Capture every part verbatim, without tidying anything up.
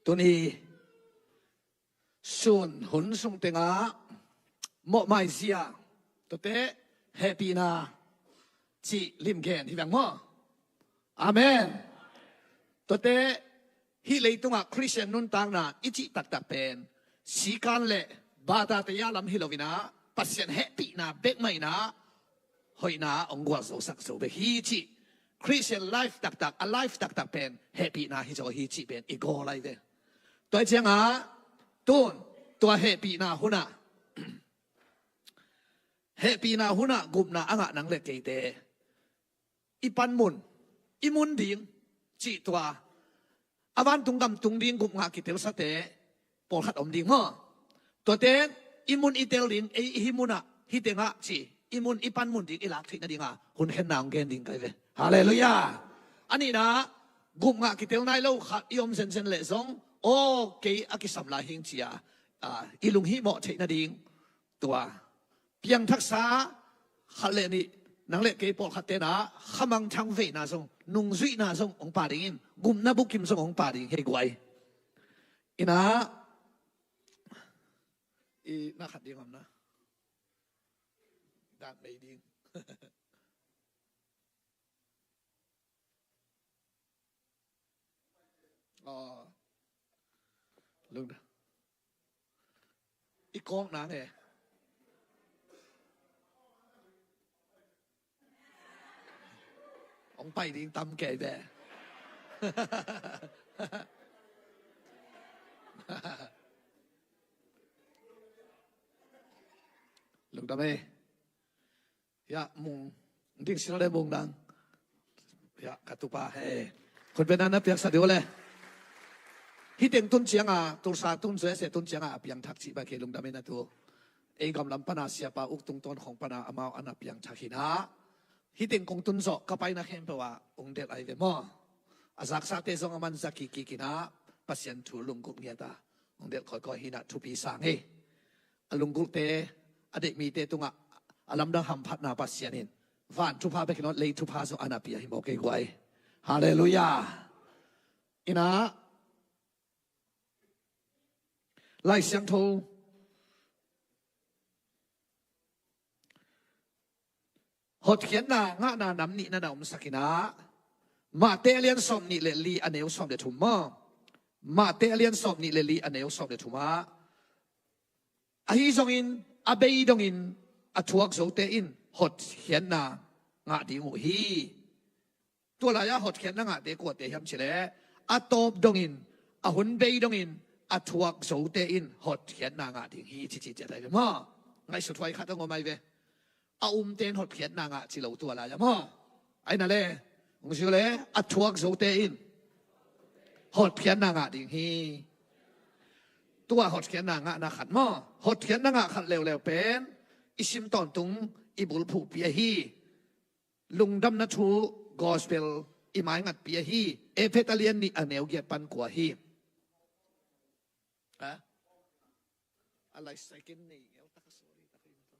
Tuni sun hun sung tengah mawhmai zia, tuate hehpihna cih limgen hi veng maw? Amen. Tuate hih leitungah Khristian nuntakna i cih taktak pen sikan le bata teia lam hi loinah Pasian hehpihna bekmah inah hoihna hong gualzosak zo bek hi cih. Khristian life taktak, a life taktak pen hehpihna hi zaw hi cih pen i gawl lai ve. Tua hi ciangah tun tua hehpihna hunah hehpihna hunah gupna a ngah nang le keite i panmun, i mun ding cih tua a vantung gam tung ding gup ngah kitelsate pawlkhat om ding maw? Tuate i mun i tel ding, ei i hih munah hih tengah ci i mun i panmun ding i lak theih nadinga hun khenna hong gen ding kai ve. Halleluiah. A nihna, gup ngah kitel nai lo khat i om zenzen leh zong, aw kei a kisam lai hing cia, a, i lunghihmawh theih nading tua piangthaksa khat le nih, nang le kei pawlkhat tenah khamangthang veina zong, nungzuihna zong hong pa dingin, gupna bukim zong hong pa ding hi guai. Inah i na khat ding om na dan nei ding. Aw. Lungdam. I kawk nang e. Hong pai ding tam kei ve. Lungdam e. Ya, mung ding sila le mung dang. Ya, ka tupa he. Khutbetna na piaksa dih uh le. Hih teng tun cianga, Tulsa tun, U S A tun cianga a piangthak cih bang kei lungdam in a tu. Ei gam lam pana siapa uk tungtawn khong pana amau ana piangthak hi na. Hih teng kong tun zawh ka paina khempeuh ah hong delh ai ve maw? A zaksate zong a man za kikik hi na. Pasian thu lunggulh ngiat a hong delh kawikawi hi na, thupi sang hi. A lunggulhte a deih mite tungah a lamdang hamphatna Pasian in van thupha bek hi lo, lei thupha zong ana pia hi mawk ei guai. Halleluiah. Inah Lai Siangtho hotkhiatna ngahna nam nihna na omsak inah, Mate a lian sawm nih le li a neu sawm le thum maw? Mate a lian sawm nih le li a neu sawm le thum ah, ahi zongin a bei dongin a thuak zote in hotkhiatna ngah ding uh hi. Tua lai-ah hotkhiatna ngahte kuate hiam cileh, a tawp dongin, a hun bei dongin a thuak zote in hotkhiatna ngah ding hi, cici ciat ai ve maw? Ngaihsut huai khat a ngom ai ve. A umte in hotkhiatna ngah ci lo tua lai-ah maw? Aina le, hong ziu le, a thuak zote in hotkhiatna ngah ding hi. Tua hotkhiatna ngahna khat maw? Hotkhiatna ngah khat leuleu pen i sim tawntung i bulphuhpi ahi. Lungdamna thu gospel i maingatpi ahi. Efesa lian nih a neu giat pan kua hi. Ha? A lai second nei ngeu taka sorry taka in tua.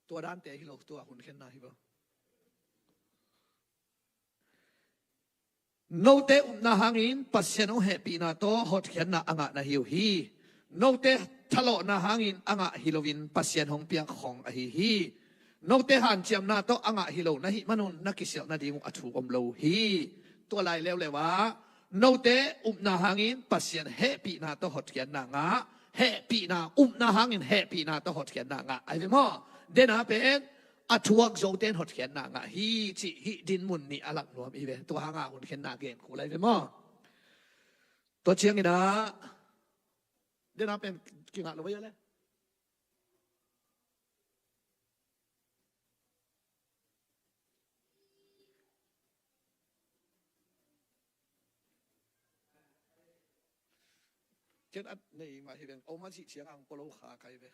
Tua dante hi lo, tua hun khenna hi lo. Note upna hangin Pasian hong hehpihna tawh hotkhiatna a ngah na hi uh hi. Note thalawhna hangin a ngah hi loin Pasian hong piak khong ahi hi. Note hanciamna tawh a ngah hi lo na hih manun na kisialh nading uh a thu om lo hi. Tua lai leuleu ah note upna hangin Pasian hehpihna tawh hotkhiatna ngah. Hehpihna, upna hangin hehpihna tawh hotkhiatna ngah ai ve maw? Dena pen a thuak zote in hotkhiatna ngah hi cih hih dinmun nih a lak nuam i ve. Tua hanga hun khenna gen kul ai ve maw? Tua ciangin ah dena pen kingah lo vai a le. Ken at nei mah hi veng, oma cih ciang ang polo kha kai ve.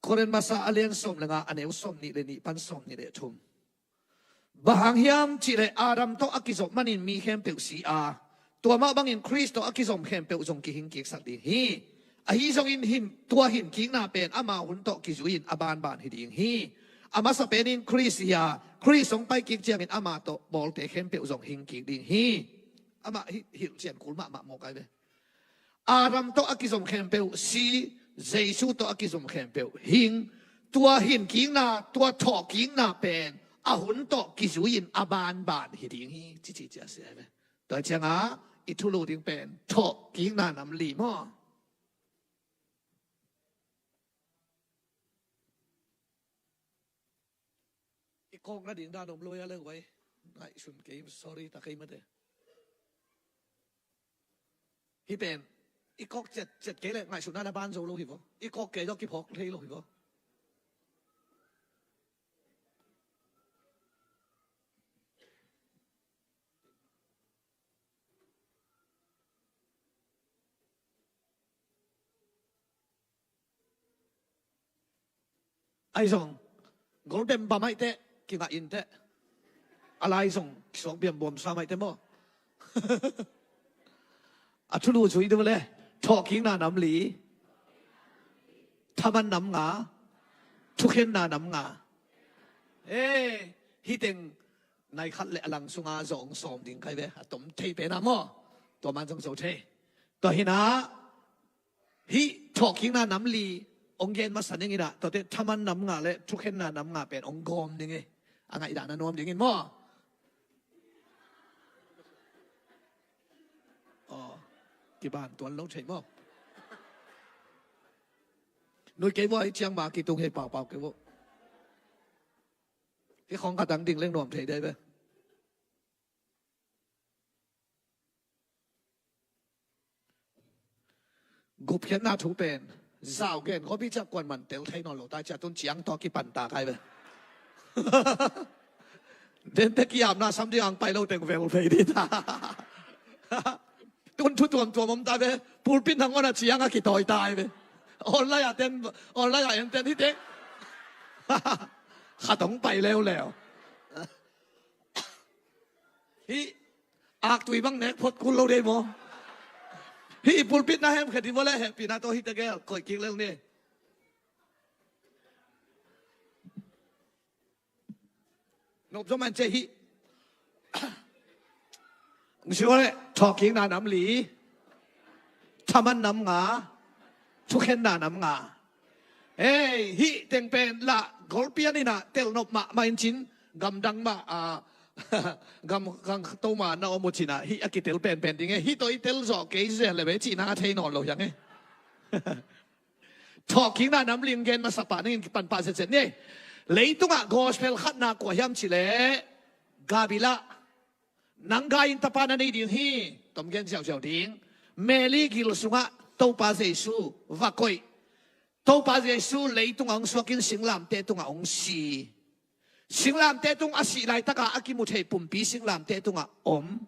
Korin masa a lian sawm le nga a neu sawm nih le nih pan sawm nih le thum. Bang hang hiam cihleh Adam tawh a kizop manin mi khempeuh si a, tua mah bangin Khrist tawh a kizom khempeuh zong kihing kiksak ding hi. Ahi zongin hin, tua hin kikna pen ama hun tawh kizui-in a banban hi ding hi. A masa penin Khrist hi a, Khrist hong pai kik ciangin amah tawh bawlte khempeuh zong hing kik ding hi. Amah hi hilhcian kul mahmah mawk ai ve. Adam tawh a kizom khempeuh si, Jesu tawh a kizom khempeuh hing. Tua hinkikna, tua thawhkikna pen a hun tawh kizui-in a banban hi ding hi, cici cia si ai ve. Tua ciangah i thulu ding pen thawhkikna nam li maw? I kawk nading dan om lo a le guai. Ngaihsun kei, sorry ta kei mate. Hi pen i kawk ciatciat kei le ngaihsutna na ban zo lo hi vaw. I kawk kei zaw kiphawk thei lo hi vaw. Ai zong gol bem bam ai teh, kingah in teh. A lai zong kisuak biam buam sa mai teh maw? A thulu zui deuh le, thawhkikna nam li, thaman nam nga, thukhenna nam nga. Eh, hiteng nai khat le a lang sunga zong sawm ding kai ve, a tom thei pen a maw? Tua man zong zo thei. Tua hinah, hih thawhkikna nam li ong gen masa ning inah, tuate thaman nam nga le thukhenna nam nga pen ong gawm ning e. A ngaihdan a nuam dingin maw? Aw, kiban tuan lo thei maw? Nui kei maw, hih ciang ma kitung hei paupau kei maw? Hih khong khatang ding leng nuam thei dai ve. Gupkhiatna thu pen zau gen khawpi ciah kuan man tel thei nawn lo tai ciah tun ciang tawh kipan ta kai ve. Dente kiamna sam ding ang pai lo teng vel vei dita. Tun thu tuamtuam om ta ve. Pulpit nangawn a ciang a kitawi tai ve. Online a ten, online a en ten hi teng. Khatong pai leuleu. Hih aktui bang nek phot kul lo dei maw? Hih i pulpit na hemkhet hi maw le hehpihna tawh hih tegel koih kik lel ni. Nop zom an cia hih. Ngsiwa le thawhkikna nam li. Thaman nam nga. Thukhenna nam nga. Hei, hih teng pen lah golpian inah telnop mahmah in cin gamdang mah a gam, gam toma na om uh cinah hih a kitel penpen ding e. Hih tawh i tel zawh kei zen le bei cihna a thei nawn lo hiang e. Thawhkikna nam li ong gen masa pah ningin kipan pah zetset ni. Leitungah gospel khatna kua hiam cileh Gabila. Nang gai in tapa na nei ding hi. Tom gen ziauziau ding. Mary gil sungah Topa Jesu va koih. Topa Jesu leitungah hong suakin singlamteh tungah hong si. Singlamteh tung a sih laitaka a kimu thei pumpi singlamteh tungah om.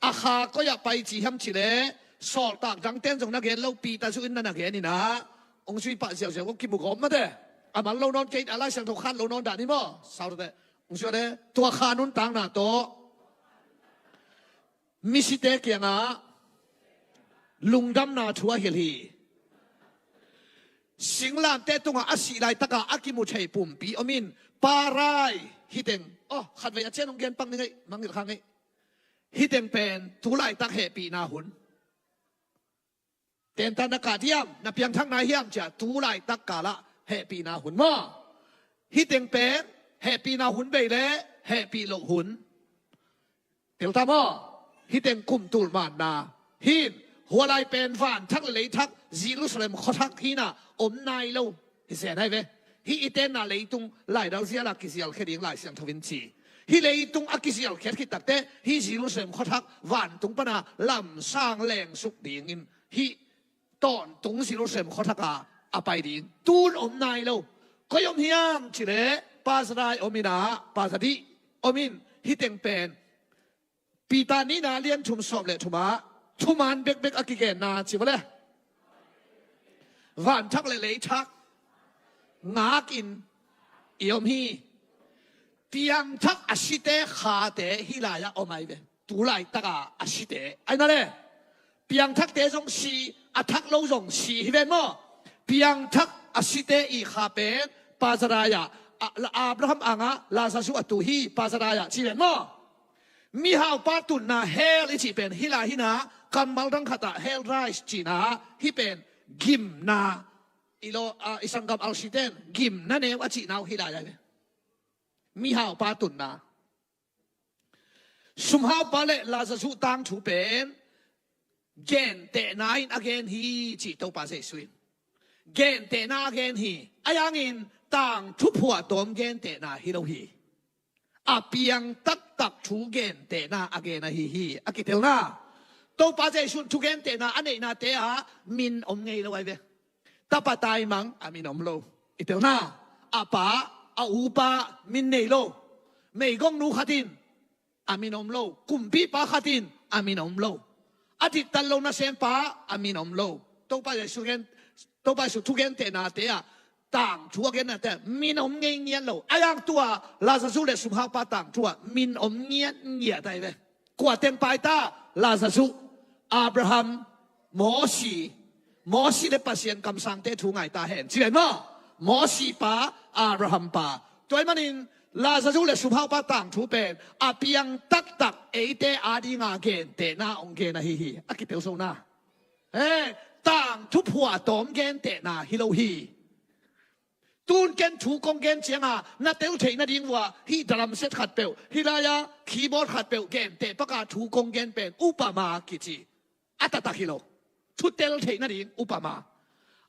A kha koiah pai ci hiam cileh sawltak dangten zong na gen lo Peter zu in na na gen inah hong zui pah ziauziau hong kimu gawp mate. A man lo nawn kei a Lai Siangtho khan lo nawn dah ni maw? Sau teh. Tua kha nuntakna tawh misite kiangah lungdamna thu a hilh hi. Singlamteh tungah a sih laitaka a kimu thei pumpi om in parai hiteng. Oh, khatvei a cian hong gen pang ni ngei mangilh kha ngei. Hiteng pen tu laitak hehpihna hun. Tentan na kah diam, na piangthakna hiam cia tu laitak kalah hehpihna hun maw? Hiteng pen hehpihna hun bei le hehpih loh hun. Telta maw? Hiteng kum tul manna hin hualai pen vanthak le leithak Jerusalem khuathak hinah om nai lo. Hi zen ai ve. Hih i tenna leitung laidal ziala kizialkhia ding Lai Siangtho in ci. Hih leitung a kizialkhiat khit takteh hih Jerusalem khuathak vantung pana lamsang lengsuk dingin hih tawntung Jerusalem khuathaka a pai ding tun om nai lo. Koi om hiam cileh Pazarai om inah Pazadih om in hiteng pen Peter nihna lian thum sawm le thumah thuman bekbek a kigenna ci vale. Vanthak le leithak ngakin i om hi. Piangthak a site khate hih lai-ah om ai ve. Tu laitaka a site ai na le. Piangthakte zong si, a thak lo zong si hi ven maw? Piangthak a site i kha pen Pazarai-ah Abraham angah Lazarus a tu hi, Pasarai ah ci ven maw. Mihaupa tunna hell i cih pen hih lai hi na, kammal dang khatah hell rise cihna hih pen gimna, i lo, a, i sanggam alsiten gimna neu a cihna uh hih lai lai ve. Mihaupa tunna. Sumhaupa le Lazarus tangthu pen gentehna in a gen hi, ci Topa Jesu in. Gentehna a gen hi. A yangin tangthu phuahtawm gentehna hi lo hi. A piang taktak thu gentehna a gen ahi hi. A kitelna, Topa Jesu in thu gentehna a neihnate ah min om ngei lo ai ve. Tapa taimang a min om lo. I telna, a pa, a upa min nei lo. Meigongnu khat in a min om lo. Kumpipa khat in a min om lo. A diktat lo nasempa a min om lo. Topa Jesu gen, Topa Jesu thugentehna te ah, tangthu a genna te ah min om ngei ngiat lo. A yang tua Lazarus le sumhaupa tangthu ah min om ngiat ngiat ai ve. Kua teng pai ta? Lazarus, Abraham, Mosi. Mosi le Pasian kamsangte thu ngai ta hen. Ci ven maw? Mosi pa, Abraham pa. Tua ahih manin Lazarus le sumhaupa tangthu pen a piang taktak eite adinga gentehna ong gen ahi hi. A kipelzona. Eh, tangthu phuahtawm gentehna hi lo hi. Tun ken thu kong gen cianga na tel theih nading uh ah hih drum set khat peuh, hih lai-a keyboard khat peuh genteh paka thu kong gen pen upama kici. A taktak hi lo. Thu tel theih nading upama.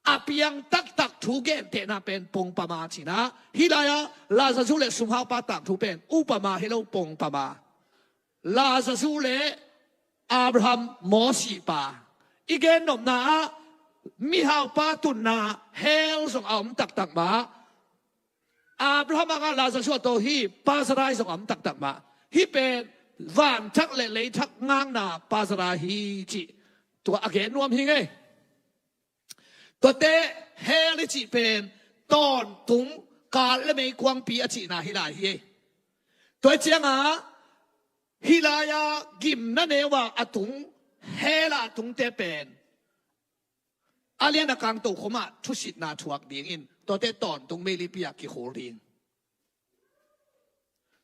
A piang taktak thu gentehna pen pongpama cina. Hih lai-a Lazarus le sumhaupa tangthu pen upama hi lo, pongpama. Lazarus le Abraham, Mosi pa. I gennopna ah mihaupa tunna hell zong a om taktak mah. Abraham angah Lazarus a to hi, Pasarai zong a om taktak mah. Hih pen vanthak le leithak ngakna Pasarai hi cih tua a gen nuam hi ngei. Tuate hell i cih pen tawntung kal le meikuangpi a cihna hi lai hi. Tua ciangah hih lai-a gimna neu ah a tung, hell ah a tungte pen a lian a kang tokhom ah thusitna thuak dingin tuate tawntung meilipi ah kikhul ding.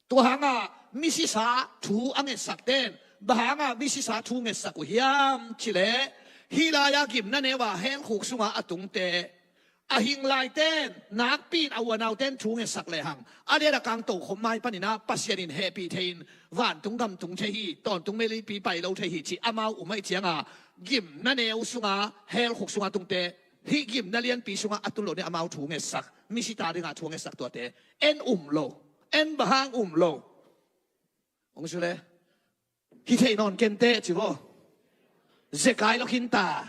Tua hangah misisa thu a ngetsak ten bang hangah misisa thu ngetsak uh hiam cileh, hih lai-a gimna neu ah hell khuk sungah a tungte, a hing lai ten, nakpi in a uanau ten thu ngetsak lehang a lian a kang tokhom mai panin ah Pasian in hehpih thei in vantung gam tung thei hi, tawntung meilipi pai lo thei hi cih amau um ahih ciangah gimna neu sungah hell khuk sungah a tungte, hih gimna lianpi sungah a tun lo ni amau thu ngetsak, misita dingah thu ngetsak tuate en um lo. En bang hang um lo? Ong su le, hi thei nawn kenteh ci vo. Zekai lo khinta.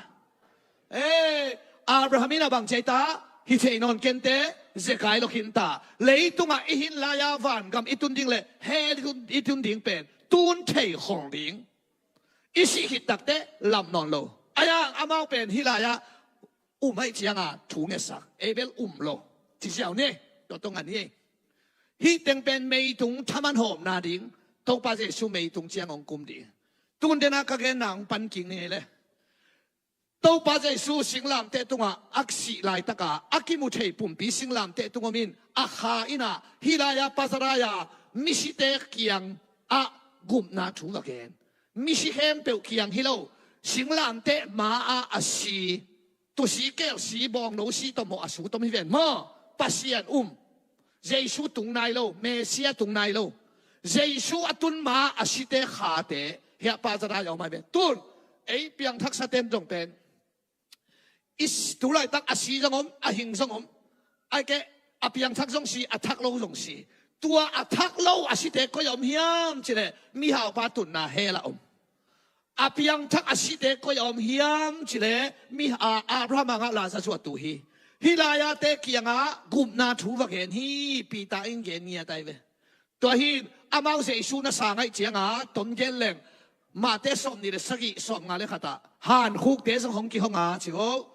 Eh, Abraham in a bang ci ai ta? Hi thei nawn kenteh, zekai lo khinta. Leitungah i hin lai-a vangam i tun ding le hell i tun, i tun ding pen tun thei khol ding. I sih khit takteh lam nawn lo. A yang amau pen hih lai-ah um ahih ciangah thu ngetsak, ei bel um lo. Ci ziau ni, tua tong a ni. Hih teng pen meitung thaman hawmna ding, Topa Jesu meitung ciang hong kum ding. Tun dena ka genna hong pan kik ni le. Topa Jesu singlamteh tungah a sih laitaka a kimu thei pumpi singlamteh tung om in, a kha in ah, hih lai-a Pasarai-a misite kiang ah gupna thu va gen. Misi khempeuh kiang hi lo, singlamteh ma-ah a si, tusi, kelsi, bawngno si, tomhaw a su tom hi ven maw? Pasian um. Jesu tung nai lo, Messia tung nai lo. Jesu a tun ma a site khate hiah Pasarai-ah om ai ve. Tun ei piangthaksa ten zong pen i s-, tu laitak a si zong om, a hing zong om. Ai keh, a piangthak zong si, a thak lo zong si. Tua a thak lo a site koi a om hiam cileh mihaupa tunna hell ah om. A piangthak a site koi a om hiam cileh mi, a, Abraham angah Lazarus a tu hi. Hih lai-ate kiangah gupna thu va gen hi, Peter in gen ngiat ai ve. Tua hin amau Jesu na sang ahih ciangah tom gen leng, Mate sawmnih le sagih, sawmnga le khatah hankhukte zong hong kihong a ci vo.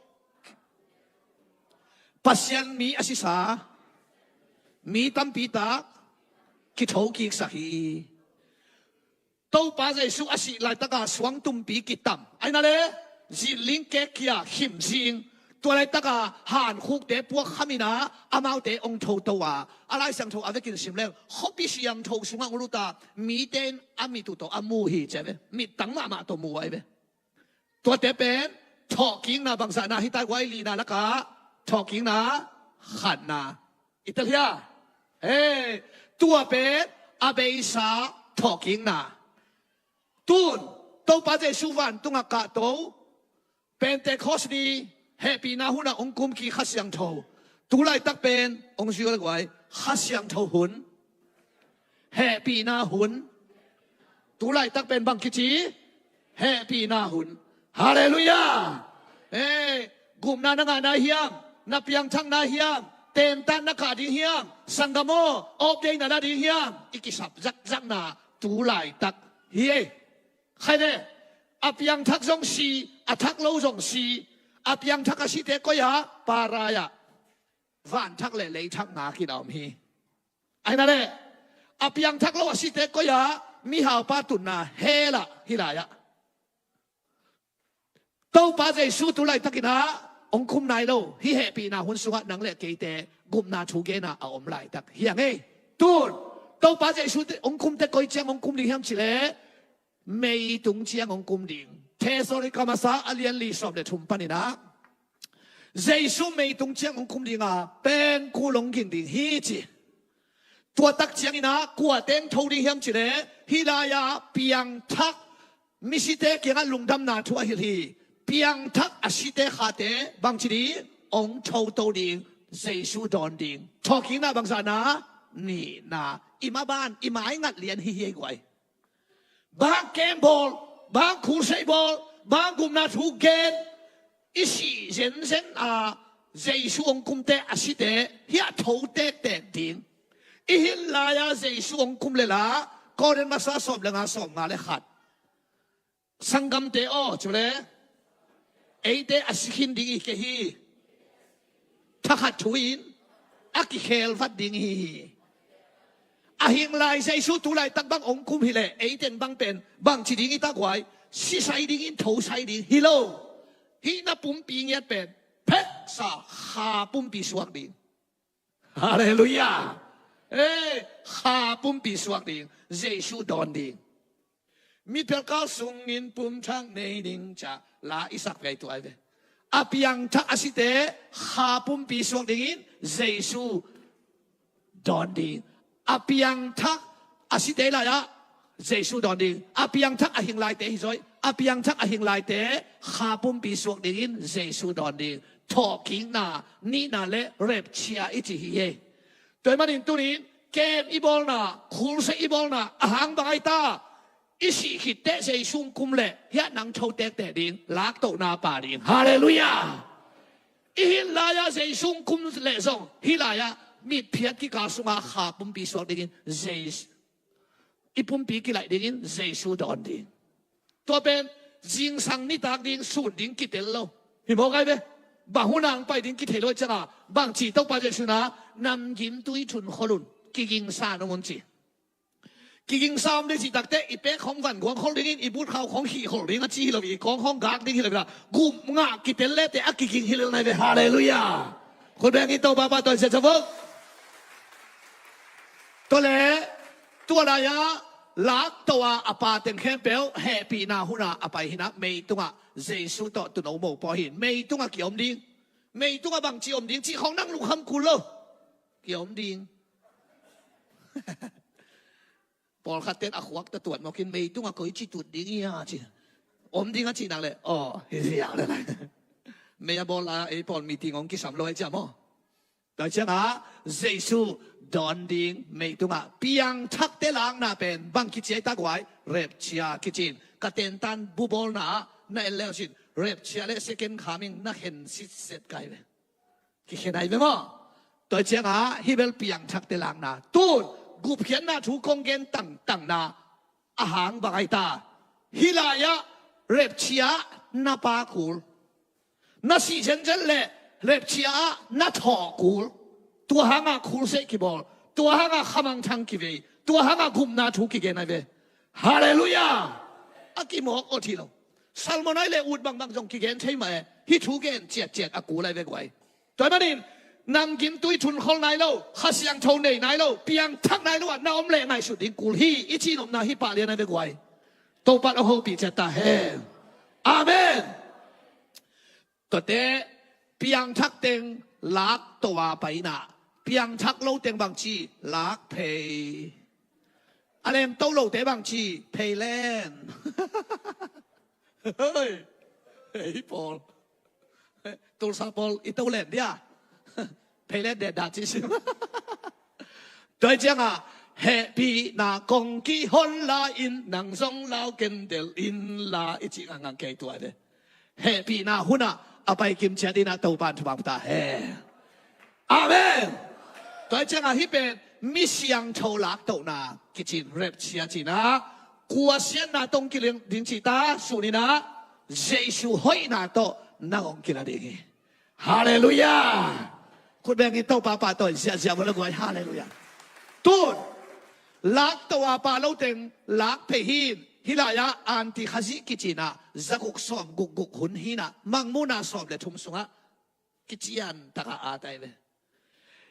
Pasian mi a sisa mi tampi tak kithokiksak hi. Topa Jesu a sih laitaka suangtumpi kitam, aina le zinling kekkia khimzing, Tua laitaka hankhukte puak khamin ah amaute ong thoto a, a Lai Siangtho a vekin sim leng khuapi siangtho sungah ong lut a, mite in a mit uh tawh a mu hi ci a ve. Mittang mahmah tawh mu ahi ve. Tuate pen thawhkikna bangzahna hi ta guai? Lina lakah thawhkikna khatna. I tel hia? He, tua pen a beisa thawhkikna. Tun Topa Jesu vantungah kahto, Pentecost ni hehpihna hunah ong kum kik Kha Siangtho. Tu laitak pen ong zui guai, Kha Siangtho hun, hehpihna hun. Tu laitak pen bang kici? Hehpihna hun. Halleluiah. Eh, gupna na ngah nai hiam? Na piangthak nai hiam? Tentan na kah ding hiam? Sanggam aw, off day na la ding hiam? I kisap zakzakna tu laitak hi ei. Khaite, a piangthak zong si, a thak lo zong si. A piangthak a site koi-ah? Parai-ah. Vanthak le leithak ngak in a om hi. Ahi na le, a piangthak lo a site koi-ah? Mihaupa tunna hell-ah, hih lai-ah. Topa Jesu tu laitakin ah ong kum nai lo. Hih hehpihna hun sungah nang le keite gupna thu gen a a om laitak hi hang ei. Tun Topa Jesu te ong kum teh koi ciang ong kum ding hiam cih leh, meitung ciang ong kum ding. Thessalonika masa a lian li sawm le thum panin ah Jesu meitung ciang ong kum ding a, pengkul ong ging ding hi ci. Tua tak ciangin ah kua teng tho ding hiam cih leh, hih lai-ah piangthak, misite kiangah lungdamna thu a hilh hi. Piangthak a site khate bangci ding? Ong thoto ding, Jesu dawn ding. Thawhkikna bangzahna? Nihna. I maban, i maingat lian hi hi ei guai. Bang kem bawl, bang crusade bawl, bang gupna thu gen, i sih zenzen a Jesu ong kum teh a site hiah tho tektek ding. I hih lai-ah Jesu ong kum leh la, Korin masa sawm le nga, sawm nga le khat. Sanggamte aw, cu le eite a si khin ding i kei hi. Thakhat thu in a kikhel vat ding hi hi. A hing lai Jesu tu laitak bang ong kum hi leh, eiteng bang pen bangci ding i ta guai? Sisai dingin, thosai ding hi lo. Hih na pumpi ngiat pen pheksa, kha pumpi suak ding. Halleluiah. Eh, kha pumpi suak ding, Jesu dawn ding. Mitphial kal sungin pumthak nei ding, ci-a la i sak vei tu ai ve. A piangthak a site kha pumpi suak dingin Jesu dawn ding. A piangthak a site lai-ah Jesu dawn ding. A piangthak a hing laite hi zaw ei. A piangthak a hing laite kha pumpi suak dingin Jesu dawn ding. Thawhkikna nihna le rapture i ci hi ei. Tua ahih manin tuni-in kem i bawlna, crusade i bawlna a hang bang ahi ta? I sih khit teh Jesu ong kum leh hiah nang tho tektek ding, laktohna pia ding. Halleluiah. I hih lai-ah Jesu ong kum leh zong hih lai-ah mitphiat kikal sungah kha pumpi suak dingin Jesu, i pumpi kilaih dingin Jesu dawn ding. Tua pen zingsang nitak ding, sun ding kitel lo. Hi mawk ai ve. Bang hun ah ong pai ding kithei lo ahih ciangin, bangci Topa Jesu in ah, namgimtui thun khol un, kigingsa nung un ci. Kigingsa om ding cih takteh i pek khong van guang khol dingin, i but khau khong hih khol ding a ci hi lo, i kawng khong gak ding hi lo, gupna kitel le teh a kiging hi lel nai ve. Halleluiah. Khut beng in Topa pahtawi sia sa vok. Tua leh tua lai-ah laktoh a, a pa teng khempeuh hehpihna hun ah a pai hi in ah, meitungah Jesu tawh tuuno mopaw hi in, meitungah ki-om ding. Meitungah bangci om ding cih khong nang lungkham kul lo. Ki-om ding. Pawlkhat ten a khuak tawh tuat mawk in, meitungah koici tut ding i hia ci. Om ding a cih nak leh, aw, hi ziau leh lai. Mei a bawl a, ei pawl meeting hong kisam lo ahih ciang maw. Tua ciangah Jesu dawn ding, meitungah piangthakte lakna pen bang kici ahi ta guai? Rapture kici in. Ka tentan bubawlna ah na en le uh cin, rapture le second coming na khen sitset ka hi ve. Kikhen ahi ve maw. Tua ciangah hih bel piangthakte lakna. Tun gupkhiatna thu kong gen tangtangna a hang bang ahi ta? Hih lai-ah rapture ah na pia kul. Na sih zenzen leh rapture ah na thawh kul. Tua hangah crusade kibawl, tua hangah khamangthang kivei, tua hangah gupna thu kigen ahi ve. Halleluiah. A kimawk awt hi lo. Salmon ai le ut bangbang zong kigen thei mah e. Hih thu gen ciatciat a kul ai ve guai. Tua ahih manin namgimtui thunkhol nai lo, Kha Siangtho nei nai lo, piangthak nai lo ah na om leh ngaihsut ding kul hi, i cih nopna hi pah lian ai ve guai. Topa'n hong hopih ciat ta hen. Amen. Tuate, piangthak teng lak to a pai in ah, piangthak lo teng bangci lak phei. A lem to lote bangci phei len. Hei, hei pawl. Tulsa pawl i to len dia. Phei len den dah ci sim. Tua ciangah hehpihna kong kihon la in, nang zong lau ken del in la i cih ngangngang kei tua de. Hehpihna hunah a pai kimciat in ah Topa'n thupha ta hen. Amen. Tua ciangah hih pen mi siangtho laktohna kicin rapture cih in ah, kua siatna tawh hong kilang ding cih ta, sun in ah Jesu hoihna tawh nang hong kila ding hi. Halleluiah. Khut beng in Topa pahtawi ziahziah vo le guai. Halleluiah. Tun lak to a pai lo teng lak phei hi in, hih lai-ah Antikhazih kici in ah zaguk sawm gukguk hun hi in ah, Mangmuhna sawm le thum sungah kician takin at ai ve.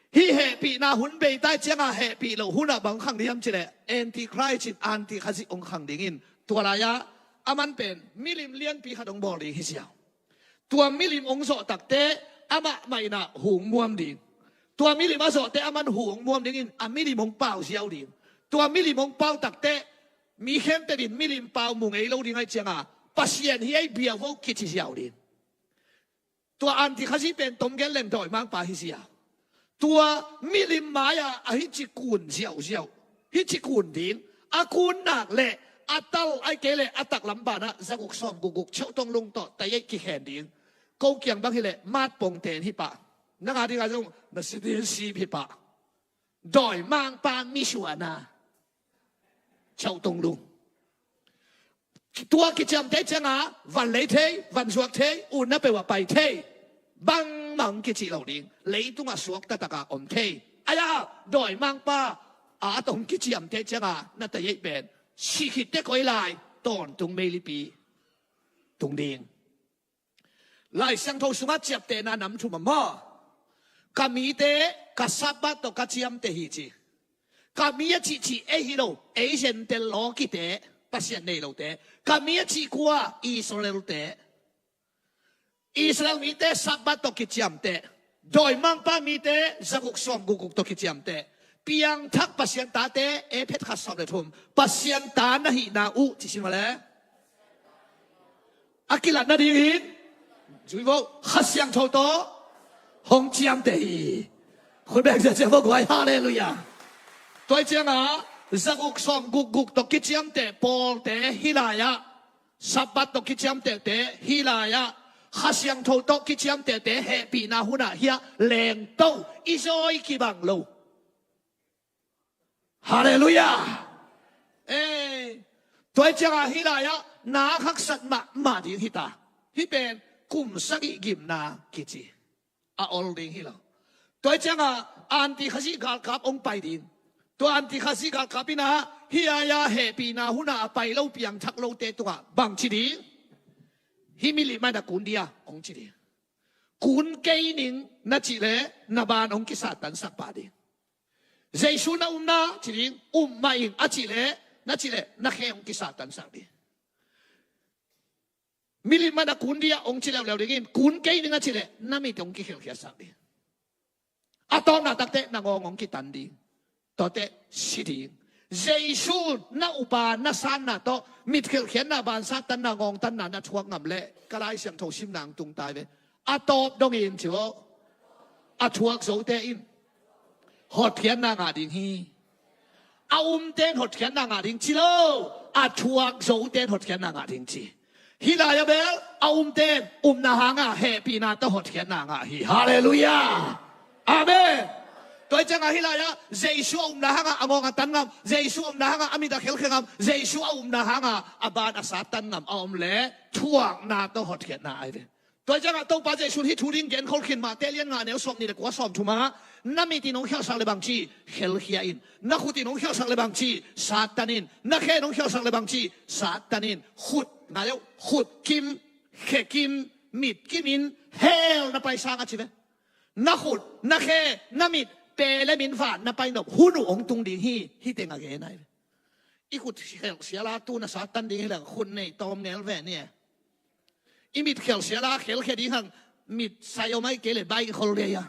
Hih hehpihna hun bei ta ciangah hehpih loh hunah bang khang ding hiam cih leh, Antichrist in Antikhazih hong khang ding in, tua lai-ah aman pen milim lianpi khat hong bawl ding hi ziau. Tua milim hong zawh takteh amah mah in ah hu hong muam ding. Tua milim a zawhteh aman hu hong muam ding in, a milim hong pau ziau ding. Tua milim hong pau takteh mi khempeuh in milim pau mu ngei lo ding ahih ciangah, Pasian hi ei bia vo kici ziau ding. Tua Antikhazih pen tom gen leng dawimangpa hi ziau. Tua milim mai-ah a hih ci kun ziauziau. Hih ci kun ding. A kun nak leh a tal ahih kei leh a taklam banah zaguk sawm gukguk cheuh tonglung tawh tayeih kikhen ding. Ko kiang bang hi leh matpong ten hi pah. Nang a dingah zong na si ding sip hi pah. Dawimangpa misuahna cheuh tonglung. Tua kiciamteh ciangah van lei thei, van zuak thei, utna peuh ah pai thei. Bangmah hong kicih lo ding. Leitungah suakta takin om thei. Ai-a, dawimangpa a tawh hong kiciamteh ciangah na tayeih pen, si khit teh koih lai, tawntung meilipi tung ding. Lai Siangtho sungah ciaptehna nam thum a maw? Ka mite ka Sabbath tawh ka ciamteh hi ci. Ka mi a cihcih ei hi lo, ei Gentile lawkite, Pasian nei lote. Ka mi a cih kua? Israel-te. Israel mite Sabbath tawh kiciamteh. Dawimangpa mite zaguk sawm gukguk tawh kiciamteh. Piangthak Pasian tate, Efesa khat sawm le thum. Pasian ta na hihna uh, ci sim a le. A kilat nadingin, zui vo, Kha Siangtho tawh hong ciamteh hi. Khut beng ziahziah vo guai, halleluiah. Tua ciangah zaguk sawm gukguk tawh kiciamteh pawlte hih lai-ah, Sabbath tawh kiciamtehte hih lai-ah, Kha Siangtho tawh kiciamtehte hehpihna hunah hiah lengto, i zawi kibang lo. Halleluiah. Eh, tua ciangah hih lai-ah na haksat mahmah ding hi ta. Hih pen kum sagih gimna kici. A ol ding hi lo. Tua ciangah Antikhazih galkap hong pai ding. Tua Antikhazih galkap in ah hih lai-ah hehpihna hunah a pai lo piangthak lote tungah bang ci ding? Hih milim ah na kun dia hong ci ding. Kun kei ning na cih leh na ban hong kisattansak pah ding. Jesu na um na ci ding, um mah ing a cih leh, na cih leh na khe hong kisattansak ding. Milim ah na kun dia hong ci leuleu dingin, kun kei ning a cih leh na mit hong kikhelkhiatsak ding. A tawpna takteh na ngawng hong kitan ding. Tuate si ding. Jesu na upa na sanna tawh mitkhelhkhiatna, bansattanna, ngawngtanna na thuak ngam leh ka Lai Siangtho simna hong tung ta hi ve. A tawp dongin ci aw. A thuak zote in hotkhiatna ngah ding hi. A umte in hotkhiatna ngah ding ci lo. A thuak zote in hotkhiatna ngah ding ci. Hih lai-ah bel a umte in upna hangah hehpihna tawh hotkhiatna ngah hi. Halleluiah. Amen. Tua ciangah hih lai-ah Jesu a upna hangah a ngawng a tan ngam, Jesu a upna hangah a mit a khelkhia ngam, Jesu a upna hangah a ban a sattan ngam a om leh thuakna tawh hotkhiatna ai ve. Tua ciangah Topa Jesuh in hih thu ding genkhol khin, Mate lian nga, neu sawmnih le kua, sawmthum ah, na mit in hong khialhsak le bang ci, khelkhia in. Na khut in hong khialhsak le bang ci, sattan in. Na khe in hong khialhsak le bang ci, sattan in. Khut, ngai uh, khut kim, khe kim, mit kim in hell na pai sang a ci ve. Na khut, na khe, na mit, pe le min van na pai nop hun uh hong tung ding hi, hih teng a gen ahi ve. I khut khelh sial a tu na sattan ding hi leng khut nei tawm ngel ve ni e. I mit khelh sial a khelkhia ding hang mit sai om ahi kei le baih khol le a.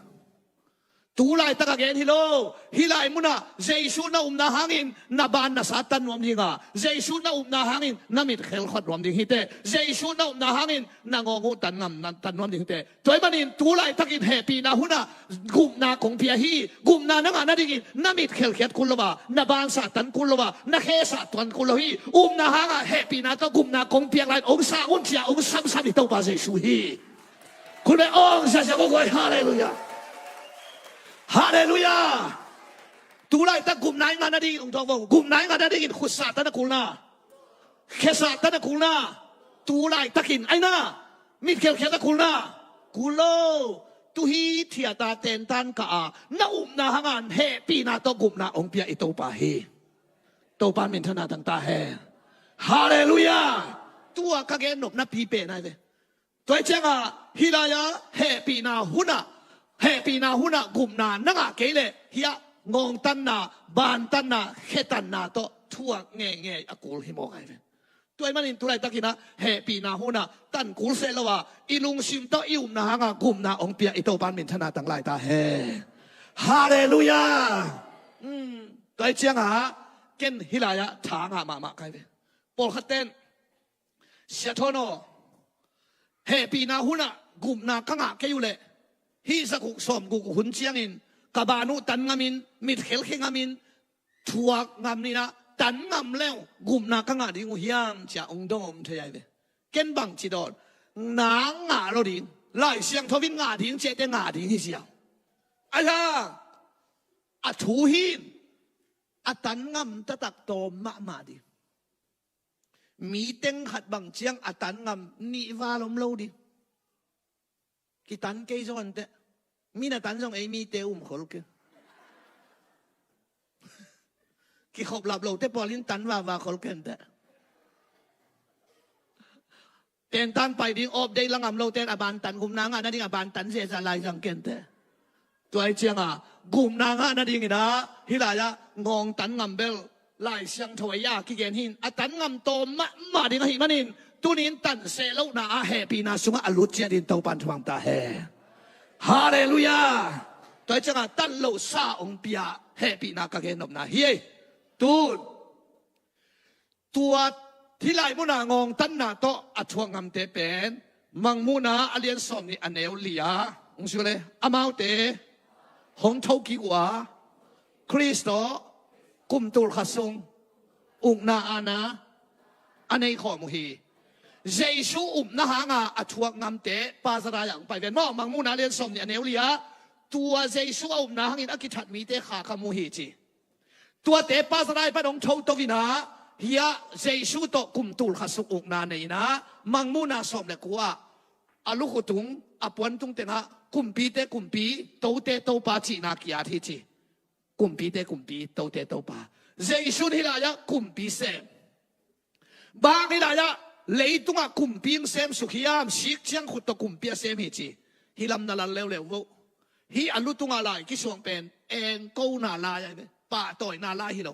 Tu laitak a gen hi lo. Hih lai munah Jesuh na upna hangin na ban na sattan nuam ding a, Jesuh na upna hangin na mit khelkhia nuam ding hi teh. Jesuh na upna hangin na ngawng uh tan ngam, na tan nuam ding hi teh. Tua ahih manin tu laitakin hehpihna hunah gupna kong pia hi. Gupna na ngah nadingin na mit khelkhiat kul lo a, na ban sattan kul lo a, na khe sattan kul lo hi. Upna hangah hehpihna tawh gupna kong piak lai-in hong sang un ci-a hong samsam i Topa Jesuh hi. Khut beng hong siasia kawikawi, halleluiah. Halleluiah. Tu laitak gupna i ngah nadingin hong dawng vo. Gupna i ngah nadingin khut sattan a kulna, khe sattan a kulna, tu laitakin aina, mit khelkhiat a kulna kul lo. Tu hi thiata tentan kah a na upna hangah hehpihna tawh gupna hong pia i Topa hi. Topa minthanna tang ta hen. Halleluiah. Tua ka gen nopna pipen ahi ve. Tua hi ciangah hih lai-ah hehpihna hunah, hehpihna hunah gupna na ngah kei leh hiah ngawngtanna, bantanna, khetanna tawh thuak ngeingei a kul hi mawk ahi ve. Tua ahih manin tu laitakinah hehpihna hunah tan kul seh lo a, i lungsim tawh i upna hangah gupna hong pia i Topa minthanna tang lai ta hen. Halleluiah. Tua hi ciangah ken hih lai-ah tha ngah mahmah ka hi ve. Pawlkhat ten, Sia Thawn aw, hehpihna hunah gupna ka ngah kei uh leh hih zaguk sawmguk hun ciangin ka ban uh tan ngamin, mit khelkhia ngamin, thuak ngam ninah tan ngam leu gupna ka ngah ding uh hiam ci-a hong dawng thei ahi ve. Ken bangci dawn, nang ngah lo ding, Lai Siangtho in ngah ding ciahte ngah ding hi ziau. Ahi hang a thu hi in, a tan ngam taktak tawm mahmah ding. Mi teng khat bang ciang a tan ngam nih val om lo ding. Kitan kei zaw inteh. Mi na tan zong ei mite um khol kei. Kikhop lap lote pawl in tan vava khol kei inteh. Tentan pai ding awp dei la ngam lote in a ban tan gupna ngah nading a ban tan zeza lai zang kei inteh. Tua hi ciangah gupna ngah nadinginah hih lai-ah ngawng tan ngam bel Lai Siangtho ah a kigen hi in, a tan ngam tawm mahmah ding ahih manin tuni in tan seh lohna ah hehpihna sungah a lut ciat in Topan thuam ta hen. Halleluiah. Tua hi ciangah tan lohsa hong pia hehpihna ka gen nopna hi ei. Tun tua hih lai muna ngawngtanna tawh a thuak ngamte pen Mangmuhna a lian sawmnih a neu li-ah hong suk le, amaute hong thokik uh a, Khrist tawh kum tul khat sung ukna aana a nei khawm uh hi. Jesu upna hanga a thuak ngamte pa Zakaria hong pai ven maw. Mangmuhna a lian sawmnih a neu li-ah tua Jesu a upna hangin a kithat mite kha ka mu hi ci. Tuate pa Zakaria pan hong tho to inah hiah Jesu tawh kum tul khat sung ukna nei inah Mangmuhna sawm le kua a lukhu tung a puan tung tengah kumpite kumpi, tote topa cihna ki-at hi ci. Kumpite kumpi, tote topa. Jesu in hih lai-ah kumpi sem. Bang hih lai-ah leitungah kumpi hong semsuk hiam, sik ciang khut tawh kumpi a sem hi ci. Hih lam na lal leuleu vo. Hih a lu tungah lai kisuang pen engkona lai ahi ve. Pahtawina lai hi lo.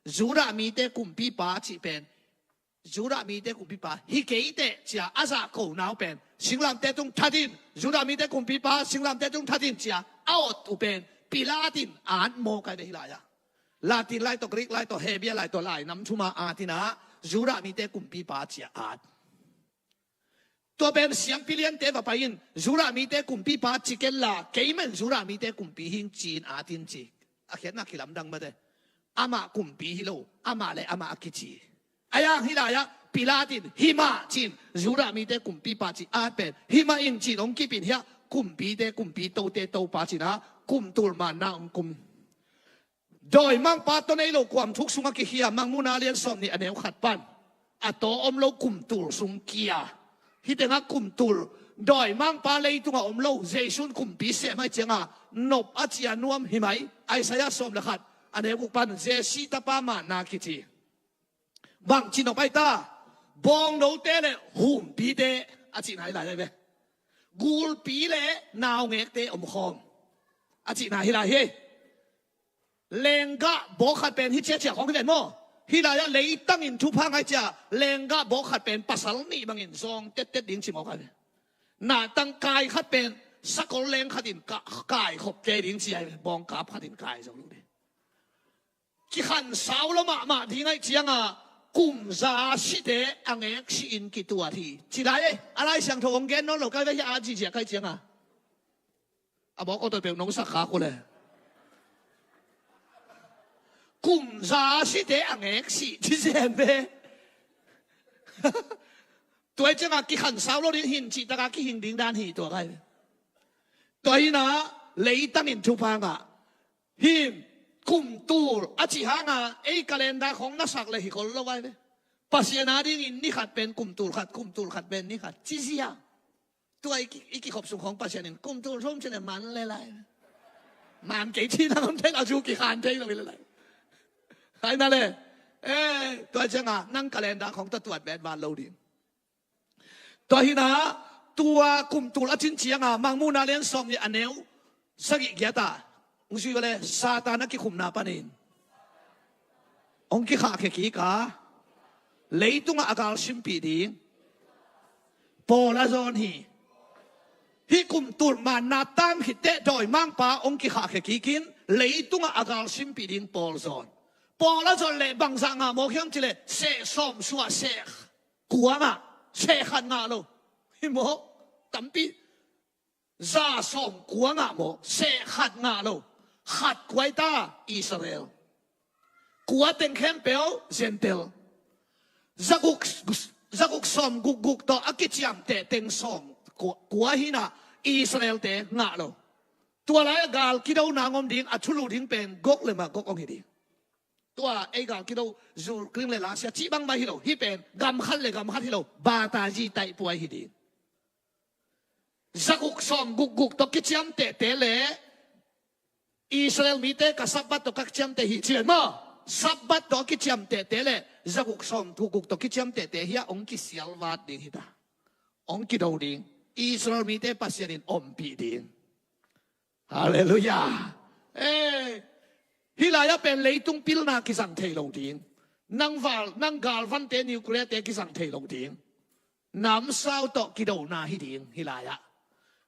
Judah mite kumpipa cih pen Judah mite kumpipa hi kei teh cia a zahko nau pen singlamteh tung that in, Judah mite kumpipa singlamteh tung that in cia a awt uh pen Pilat in at mawk ahi ve hih lai-ah. Latin lai tawh, Greek lai tawh, Hebrew lai tawh, lai nam thuma at inah Judah mite kumpipa cia at. Tua pen siampi liante va pai in Judah mite kumpipa ci kenla, kei men Judah mite kumpi hing ci-in at in ci. A khiatna kilamdang mate. Amah kumpi hi lo, amah le amah a kici. Ahi hang hih lai-ah Pilat in hih mah ci-in Judah mite kumpipa ci at pen hih mah in ci-in hong kip in hiah kumpite kumpi, tote topa ci-in ah kum tul manna hong kum. Dawimangpa tawh nei lo kuam thuk sungah kikhia, Mangmuhna a lian sawmnih a neu khat pan a taw om lo kum tul sung kia. Hih tengah kum tul Dawimangpa leitungah om lo, Jesu'n kumpi sem ahih ciangah nop a cia nuam hi mai. Isaiah sawm le khat a neu guk pan Jesse tapa manna kici. Bangci nop ahi ta? Bawngnote le humpite a cihna hi lai ve. Gulpi le naungekte omkhawm a cihna hi lai hi. Lenggah bawk khat pen hi ciacia khawng hi ven maw? Hi lai-ah leitang in thupha ngah ciah lenggah bawk khat pen pasal nih bangin zawng tettet ding ci mawk a ve. Nahtang kai khat pen sakol leng khat in ka-, kai khop kei ding ci a ve. Bawngkap khat in kai zo lo ding. Kikhansau lo mahmah ding ahih ciangah kumza site a ngek si-in kituat hi ci lai. A Lai Siangtho hong gen nawn lo kai ve hi a, ziziah kai ciangah a bawk awtawh peuh nong sak khak uh le. Kumza site a ngek si ci zen ve. Tua hi ciangah kikhansau lo ding, hin cihtaka kihing ding dan hi tua kai ve. Tua hi-in ah leitang in thupha ngah. Hih kumtul a cih hangah ei calendar khawng na sak le hi khol lo vai ve. Pasian a dingin ni khat pen kumtul khat, kumtul khat pen ni khat ci zia. Tua i ki-, i kikhop sung khawng Pasian in kumtul thum ci le man le lai. Man kei ci nang om thei lo, a zu kikhan thei lo hi le lai. Hai na le. Eh, tua ciangah nang calendar khawng tawh tuat bet vat lo ding. Tua hi-in ah tua kumtul a cin ciangah Mangmuhna lian sawm nih a neu sagih giat ah hong zui ua le, Satan a kikhumna panin hong kikhahkhia kik a, leitungah a galsimpih ding pawl a zawn hi. Hih kumtul manna tang khit teh dawimangpa hong kikhahkhia kik in leitungah a galsimpih ding pawl zawn. Pawl a zawn le bangzah ngah mawk hiam ci le, seh sawm suah seh kua ngah, seh khat ngah lo. Hi maw? Tampi za sawm kua ngah maw, seh khat ngah lo. Khat kua hi ta? Israel. Kua teng khempeuh Gentile. Zaguk, zaguk sawm gukguk tawh a kiciamteh teng sawm kua, kua hi-in ah Israel-te ngah lo. Tua lai-ah gal kidona hong om ding, a thulu ding pen Gog le Magog hong hi ding. Tua ei gal kido zul kling le lasia cih bang mah hi lo. Hih pen gam khat le gam khat hi lo, batazi taihpuai hi ding. Zaguk sawm gukguk tawh kiciamtehte le Israel mite ka Sabbath tawh ka kiciamteh hi ci ven maw. Sabbath tawh kiciamtehte le zaguk sawm gukguk tawh kiciamtehte hi-ah hong kisialvat ding hi ta. Hong kido ding. Israel mite Pasian in ompih ding. Halleluiah. Eh, hih lai-ah pen leitung pilna kizang thei lo ding. Nang val, nang galvante, nuclear-te kizang thei lo ding. Namsau tawh kidona hi ding hih lai-ah.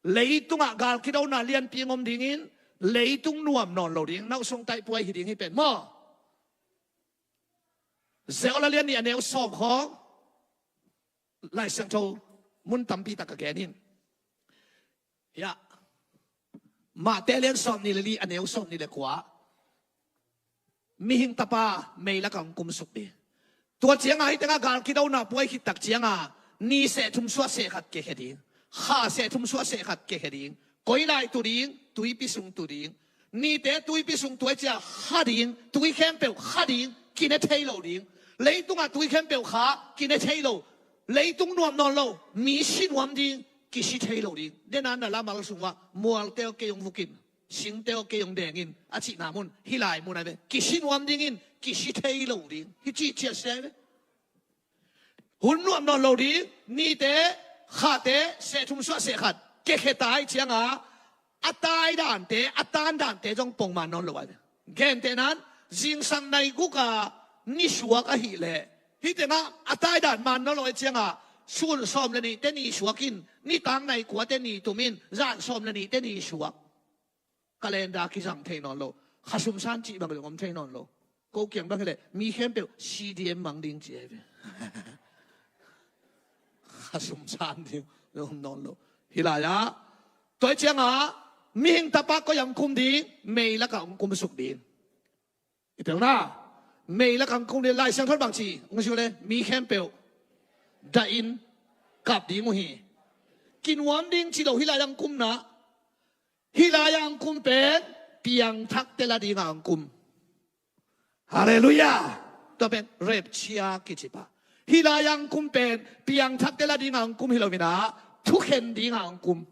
Leitungah gal kidona lianpi hong om dingin, leitung nuam nawn lo ding, nauhsung taihpuai hi ding hi pen maw. Zeol a lian nih a neu sawm khawng. Lai Siangtho mun tampi tak ka gen in. Hiah Mate lian sawm nih le li a neu sawm nih le kua. Mihing Tapa meilak ah hong kumsuk ding. Tua ciangah hih tengah gal kidona puai khit tak ciangah ni seh thum suah seh khat kiakhia ding. Kha seh thum suah seh khat kiakhia ding. Koi lai tu ding, tuipi sung tu ding. Nite tuipi sung tu ahih ciah kha ding, tui khempeuh kha ding, kine thei lo ding. Leitungah tui khempeuh kha, kine thei lo. Leitung nuam nawn lo, mi si nuam ding, kisi thei lo ding. Dena na lamal sungah mualte aw kei hong vuk in, singte aw kei hong deng in, a cihna mun, hih lai mun a ve. Kisi nuam dingin, kisi thei lo ding. Hih cih ciah sia ve. Hun nuam nawn lo ding, nite, khate, seh thum suah seh khat, kiakhia ta ahih ciangah, a tai dante, a tan dante zong pongman nawn lo a. Gentehna-in, zingsang nai guk a ni suak ahih leh, hih tengah a tai dan man nawn lo ahih ciangah, sun sawm le nihte ni suak in, nitak nai kuate ni tum in, zan sawm le nihte ni suak. Calendar kizang thei nawn lo. Khasum san cih bang zong om thei nawn lo. Ko kiang bang hi leh mi khempeuh C D M mang ding ci ahi ve. Khasum san ding om nawn lo. Hih lai-ah, tua ahih ciangah, mihing tapa koi ah hong kum ding, meilak ah hong kumsuk ding. I tel na, meilak ah hong kum ding, Lai Siangtho in bang ci, hong ci uh leh, mi khempeuh dah in kap ding uh hi. Kinuam ding ci lo, hih lai-ah hong kumna. Hih lai-ah hong kum pen piangthakte la dingah hong kum. Halleluiah. Tua pen rapture kici pah. Hih lai-ah hong kum pen piangthakte la dingah hong kum hi lo-in ah, thukhen dinga hong kum.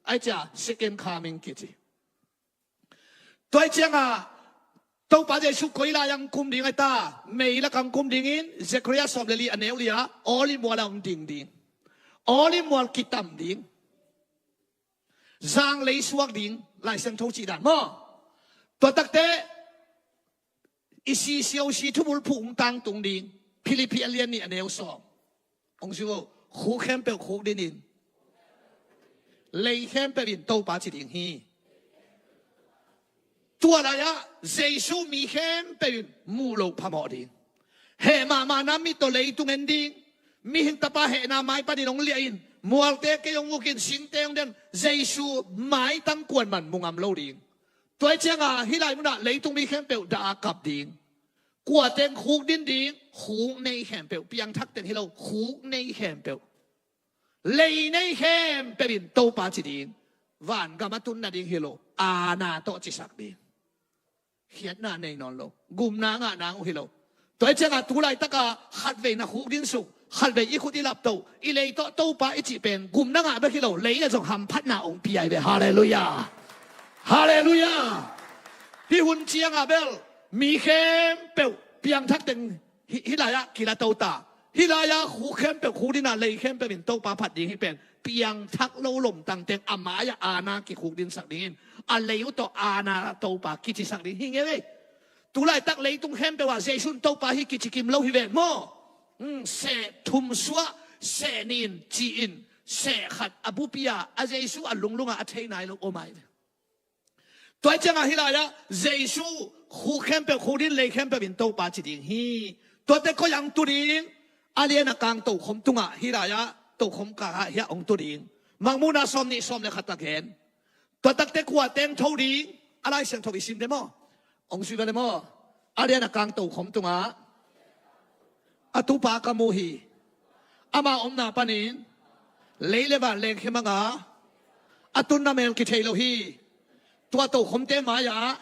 Ai cia second coming kici. Tua hi cianga Topa Jesu koi lai-ah hong kum ding ai ta, mei lakah hong kum dingin, Zechariah sawm le li a neu li-ah Olive mual ah hong ding ding. Olive mual kitam ding. Zanglei suak ding, Lai Siangtho cih dan maw? Tua takte i si siausi thubulphuh hong tangtung ding. Philippi a lian nih a neu sawm. Hong si uh, khuk khempeuh khuk dinin, lei khempeuh in Topa ci ding hi. Tua lai-ah Jesu mi khempeuh in muh loh phamawh ding. Heh mahmahna mit tawh leitung en ding. Mihing Tapa hehna mai panin hong liah in, mualte kei hong uk in, singte hong den, Jesu maitang kuaman mu ngam lo ding. Tua hi cianga hih lai munah leitung mi khempeuh dah a kap ding. Kua teng khuk din ding? Khuk nei khempeuh, piangthak teng hi lo, khuk nei khempeuh. Lei nei khempeuh in Topa ci ding. Vangam a tun nading hi lo, aana tawh cisak ding. Khiatna nei nawn lo, gumna ngah nang uh hi lo. Tua hi cianga tu laitaka khatvei na khuk din suk, khatvei i khut i laptoh, i lei tawh Topa i cih pen gumna ngah bek hi lo, lei ah zong hamphatna hong pia hi ve. Halleluiah. Halleluiah. Hih hun cianga bel mi khempeuh piangthak teng hih, hih lai-ah kila to ta. Hih lai-ah khuk khempeuh khuk dina, lei khempeuh in Topa phat ding hih pen piangthak lo lomtang teng a mai-ah aana kikhuk dinsak dingin, a lei uh tawh aana Topa kicisak ding hi ngei ve. Tu laitak leitung khempeuh ah Jesu in Topa hi kici kim lo hi ven maw? Hmm, seh thum suah, seh nih in ci-in, seh khat a bupi-a a Jesu a lunglungah a thei nai lo om ai ve. Tua hi cianga hih lai-ah Jesu khuk khempeuh khuk din, lei khempeuh in Topa ci ding hi. Tuate koi-ah hong tu ding? A lian a kang tokhom tungah, hih lai-ah tokhom kangah hiah hong tu ding. Mangmuhna sawm nih sawm le khat a gen. Tua takte kua teng tho ding? A Lai Siangtho i sim te maw? Hong sui vele maw? A lian a kang tokhom tungah a tupa ka mu hi. Ama omna panin lei le van lengkhia manga a tunna mel kithei lo hi. Tua tokhomte mai-ah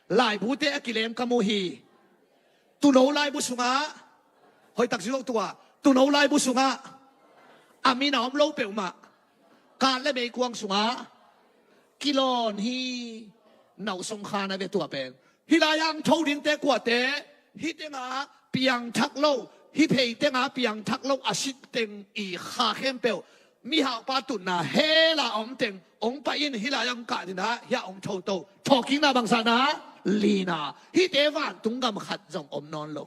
laibute a kilem ka mu hi. Tuuno laibu sungah, hoihtak zilo tua, tuuno laibu sungah a min a om lo peuhmah, kat le meikuang sungah kilawn hi. Nau song khan a ve tua pen. Hih lai-ah hong tho dingte kuate? Hih tengah piangthak lo, hih phei tengah piangthak lo a si teng i kha khempeuh, mihaupa tutna hell-a om teng hong pai in, hih lai-ah hong kah dinah hiah hong tho to. Thawhkikna bangzahna? Lina. Hihte vantung gam khat zong om nawn lo.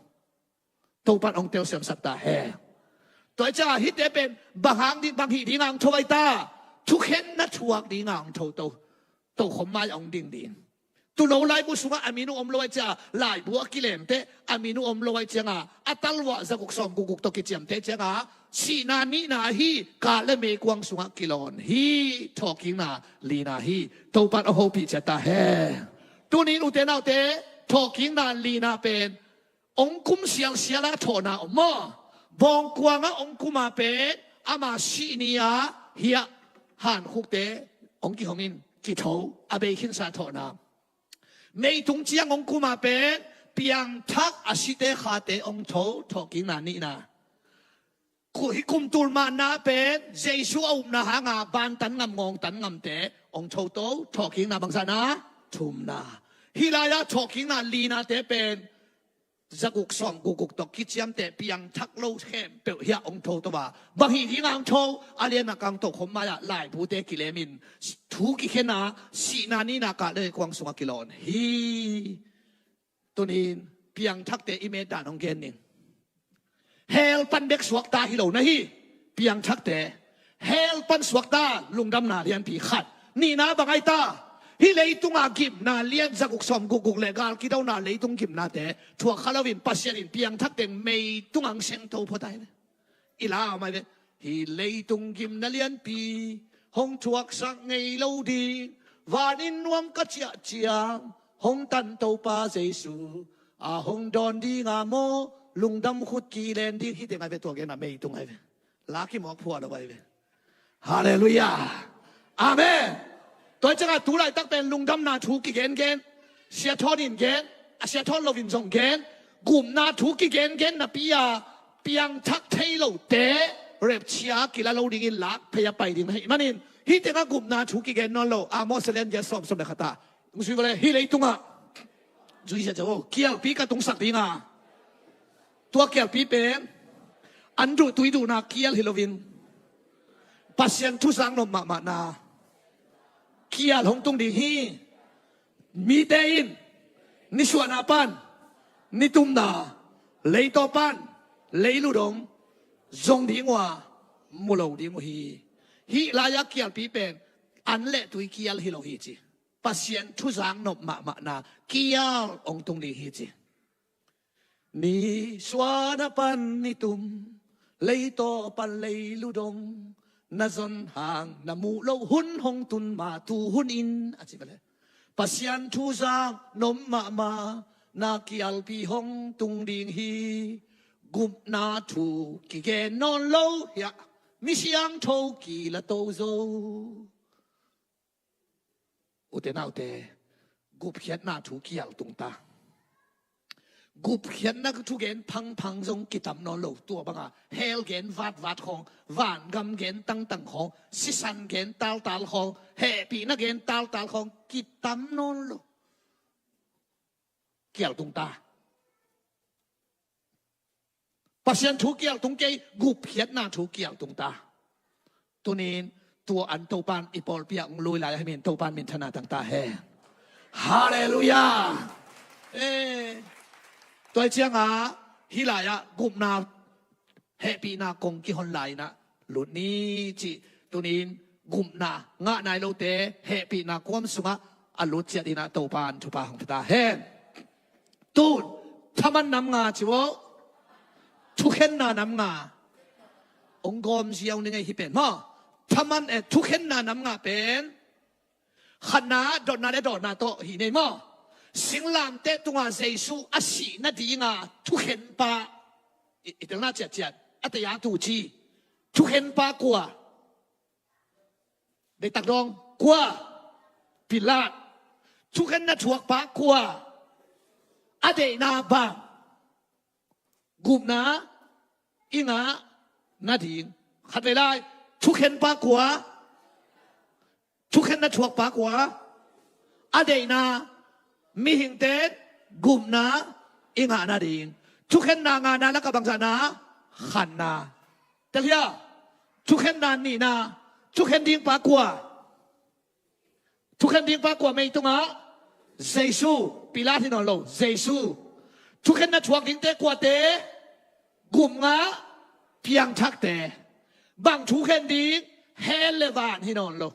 Topan hong telsiamsak ta hen. Tua hi ciangah hihte pen bang hang ding, bang hih dingah hong tho ai ta? Thukhenna thuak dingah hong tho to. Tokhom mai-ah hong ding ding. Tuuno laibu sungah a min uh om lo ai ciangah, laibu a kilemte a min uh om lo ai ciangah, a talvuah zaguk sawm gukguk tawh kiciamte ciangah, sihna nihna hi, kat le meikuang sungah kilawn hi. Thawhkikna lina hi. Topan a hopih ciat ta hen. Tuni in ute naute, thawhkikna lina pen hong kum sialsial a thawhna om maw? Bawngkuang ah hong kum a pen ama sih ni-a hiah hankhukte hong kihong in kitho, a bei khinsa thawhna. Meitung ciang hong kum a pen piangthak a site khate hong tho, thawhkikna nihna. Ku-, hih kum tul manna pen Jesu a upna hanga bantan ngam, ngawngtan ngamte hong tho to, thawhkikna bangzahna? Thumna. Hih lai-ah thawhkikna linate pen zaguk sawm gukguk tawh kiciamte piangthak lo khempeuh hiah hong tho to a, bang hih dingah hong tho? A lian a kang tokhom mai-ah laibute kilemin thu kikhen a, sihna nihna, kat le meikuang sungah kilawn hi. Tunin piangthakte i metdan hong gen ning. Hell pan bek suakta hi lo na hi. Piangthakte hell pan suakta, lungdamna lianpi khat. Nihna bang ai ta? Hih leitunga gimna lian zaguk sawm gukguk le gal kidona leitung gimnate thuak kha loin Pasian in piangthak teng meitung ah hong sengto phot ai ve. I la om ai ve. Hih leitung gimna lianpi hong thuaksak ngei lo ding. Vanin nuam ka ciah ciang hong tan Topa Jesu a hong dawn dinga maw, lungdam khut kilen ding. Hih teng ai ve, tua genna meitung ai ve. La kimawk phuah lo ai ve. Halleluiah. Amen. Tua hi ciangah tu laitak pen lungdamna thu kigengen, Sia Thawn in gen, a Sia Thawn loin zong gen, gupna thu kigengen napi-a piangthak thei lote Rapture kila lo dingin lak phei a pai ding na hih manin, hih tengah gupna thu kigen nawn lo. Amos a lian giat sawm, sawm le khat ah, hong zui vua le, hih leitungah zui zia zo, kialpi ka tungsak ding a, tua kialpi pen an duh tui duhna kial hi loin Pasian thuzak nop mahmahna kial hong tung ding hi. Mite in nisuahna pan nitumna, leitaw pan leilu dong zong ding uh a, mu lo ding uh hi. Hih lai-a kialpi pen an le tui kial hi lo hi ci. Pasian thuzak nop mahmahna kial hong tung ding hi ci. Nisuahna pan nitum, leitaw pan leilu dong, na zon hang na muh loh hun hong tun ma, tu hun in a ci vua le, Pasian thuzak nop mahmahna kialpi hong tung ding hi. Gupna thu kigen nawn lo hiah, mi siangtho kila to zo. Ute naute, gupkhiatna thu kial tung ta. Gupkhiatna thugen phangphang zong kitam nawn lo. Tua banga hell gen vatvat khawng, vangam gen tangtang khawng, sisan gen taltal khawng, hehpihna gen taltal khawng kitam nawn lo. Kial tung ta. Pasian thu kial tung kei, gupkhiatna thu kial tung ta. Tunin tua an Topan i pawlpi ah hong lui lai a hi min, Topan minthanna tang ta hen. Halleluiah. Eh, tua hi ciangah hih lai-ah gupna, hehpihna kong kihon lai-inah lut ni cih. Tunin gupna ngah nai lote hehpihna kuam sungah a lut ciat inah Topan thupha hong pia ta hen. Tun thaman nam nga ci uh. Thukhenna nam nga. Hong gawm ziau ni ngei hi pen maw. Thaman, eh, thukhenna nam nga pen khatna dotna le dawtna tawh hi nei maw. Singlamteh tungah Jesu a sih nadinga thukhenpa, i, i telna ciatciat a tei a tu ci. Thukhenpa kua? Deihtak dawng kua? Pilat. Thukhenna thuakpa kua? A deihna bang gupna i ngah nading. Khatvei lai, thukhenpa kua? Thukhenna thuakpa kua? A deihna mihingte gupna i ngah nading. Thukhenna ngahna lakah bangzahna? Khanna. Tel hia? Thukhenna nihna, thukhen dingpa kua? Thukhen dingpa kua meitungah? Jesu. Pilat hi nawn lo, Jesu. Thukhenna thuak dingte kuate? Gupna piangthakte. Bang thukhen ding? Hell le van hi nawn lo.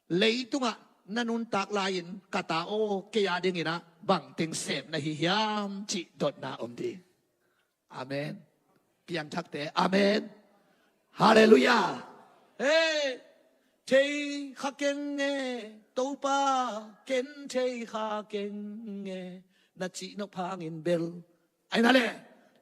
Leitungah na nuntak lai-in ka ta aw, kei a dinginah bangteng sem na hi hiam cih dotna om ding. Amen. Piangthakte, amen. Halleluiah. Hei, thei kha keng e, Topa, ken thei kha keng e, na cihnop hangin bel. Aina le,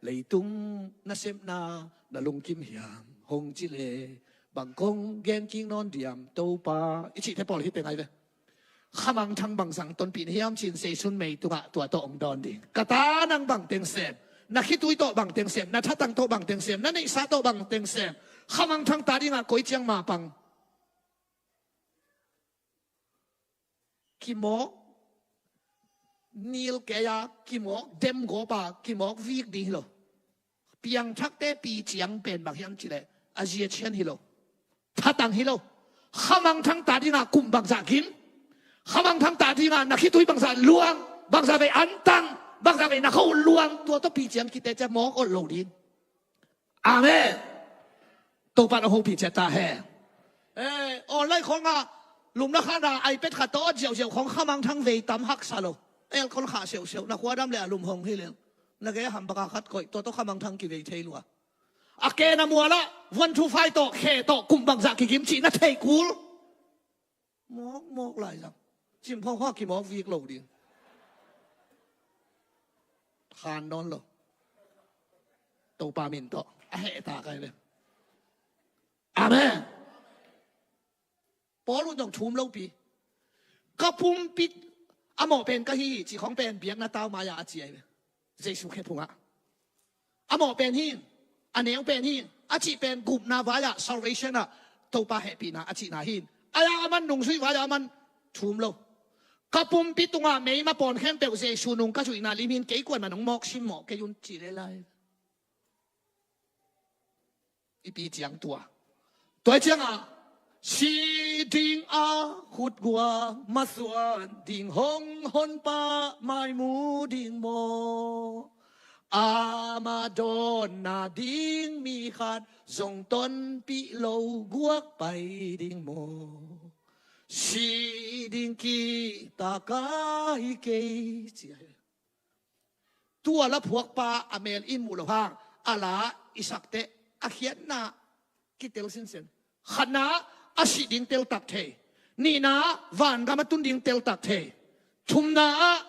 leitung nasepna na lungkim hiam hong ci le, bang kong gen kik nawn diam Topa, i cihte pawl hi peng ai ve. Khamangthang bangzah tonpih na hiam ci-in Jesu meitungah tua tawh hong dawn ding. Ka ta, nang bangteng sem? Na khitui tawh bangteng sem? Na thatang tawh bangteng sem? Na neihsa tawh bangteng sem? Khamangthang ta dingah koi ciang mapang? Kimawk nil kei a, kimawk dem gawp a, kimawk vik ding hi lo. Piangthakte pi ciang pen bang hiam cih leh a zia cian hi lo. Thatang hi lo. Khamangthang ta dingah kum bangzah gim? Khamangthang ta dingah na khitui bangzah luang, bangzah vei antang, bangzah vei na kho luang, tua tawh pi ciang kite ciang mawk olh lo ding. Amen. Topan a hopih ciat ta hen. Eh, online khawngah lumna khahna iPad khat tawh a ziauziau khawng khamangthang vei tam haksa lo. Aircon khah siausiau, na khuadam le a lum hong hi leng. Na gei a hambaka khat koih, tua tawh khamangthang kivei thei lua. A ke na mualah one two five tawh, khe tawh, kum bangzah kigim cih na thei kul. Mawkmawk lai zang. Cimkhawng hawh kimawk vik lo ding. Khan nawn lo. Topa min tawh a heh ta kai ve. Amen. Paul un dong thum lopi. Ka pumpi a mawh pen ka hi hi cih khawng pen biakna tau mai-ah a ci ai ve. Jesu khe phungah. A mawh pen hi, a neu pen hi, A cih pen gupna vai-ah salvation ah Topa hehpihna a cihna hi in. Ai-a aman nungzui vai-ah aman thum lo. Ka pumpi tungah meima pawn khempeuh Jesu nung ka zuihna lim hi in, kei kuaman hong mawk simmawh kei un ci le lai. Ipi ciang tua. Tua ciangah si ding a khutguak masuan ding hong honpa mai mu ding maw? Ama dawnna ding mi khat zong tonpih lo guak pai ding maw? Si ding kihta ka hi kei ci a hi. Tua la phuakpa a mel i muh loh hang a la i sak teh a khiatna kitel sinsen. Khatna, a sih ding teltak thei. Nihna, vangam a tun ding teltak thei. Thumna ah,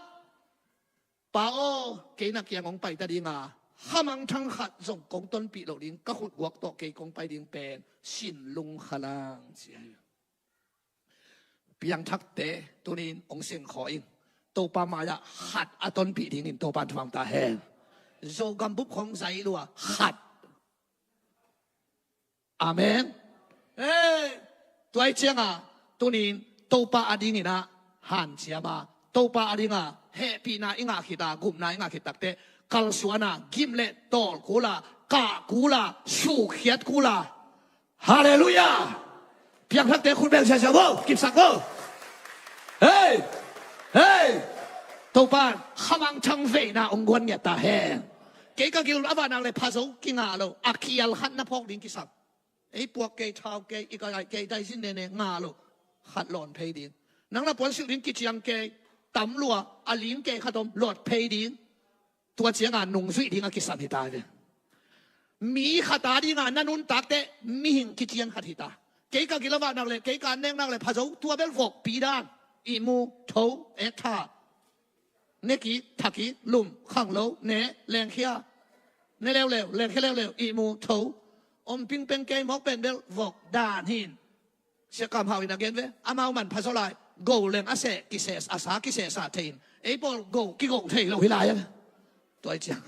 Pa aw, kei na kiang hong paita ding a, khamangthang khat zong kong tonpih loh ding, ka khutguak tawh kei kong pai ding pen sin lungkham ing ci a hi. Piangthakte tuni-in hong sengkhawh ing. Topa mai-ah khat a tonpih dingin Topa in thupha ta hen. Zogam bup khong zai lua khat. Amen. Hey, tua ahih ciangah tuni-in Topa adingin ah hanciam a, Topa adingah hehpihna i ngah khit a, gupna i ngah khit takteh kalsuan a, gim le tawl kul a, kah kul a, sukhiat kul a. Halleluiah. Piangthakte khut beng siasia vo, kipsak vo. Hei, hei. Topa in khamangthang veina hong guan ngiat ta hen. Kei ka gil a vah nak le pha zo kingah lo, a kial khat na phawk ding kisam. Ei puak kei, thau kei, i ka ai kei, dai zin nene ngah lo. Khat lawn phei ding. Nang na puan silh ding kiciang kei, tam lua, a ling kei khat om, lawt phei ding. Tua ciangah nungzuih ding a kisam hi ta ve. Mi khat a dingah na nuntak teh mihing kician khat hi ta. Kei ka gil a vah nak le, kei ka an nek nak le pha zo, tua bel vokpi dan. Ihmu, tho, ektha. Ne kik, tha kik, lum, khang lo, ne, lengkhia. Ne leuleu, lengkhia leuleu, ihmu, tho. Om pingpeng kei mawk pen bel vok dan hi in. Sia Kam Hau in a gen ve, amau man pha zaw lai, go leng a seh kiseh, a sa kiseh sa thei in. Ei pawl go, kigo thei lo hi lai a. Tua ahih ciang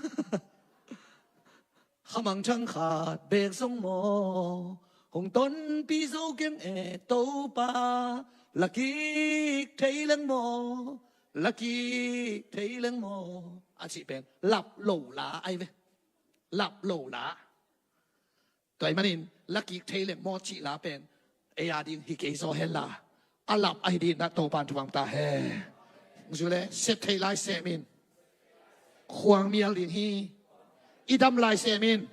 khamangthang khat bek zong maw, hong tonpih zo keng e Topa, la kik thei leng maw, la kik thei leng maw. A cih pen lap lo la ahi ve. Lap lo la. Tua ahih manin la kik thei leng maw cih la pen ei a ding hi kei zaw hen la, a lap ahi ding na Topa in thupha ta hen. Zu le, sep thei lai sem in. Khuang mial ding hi. I dam lai sem in.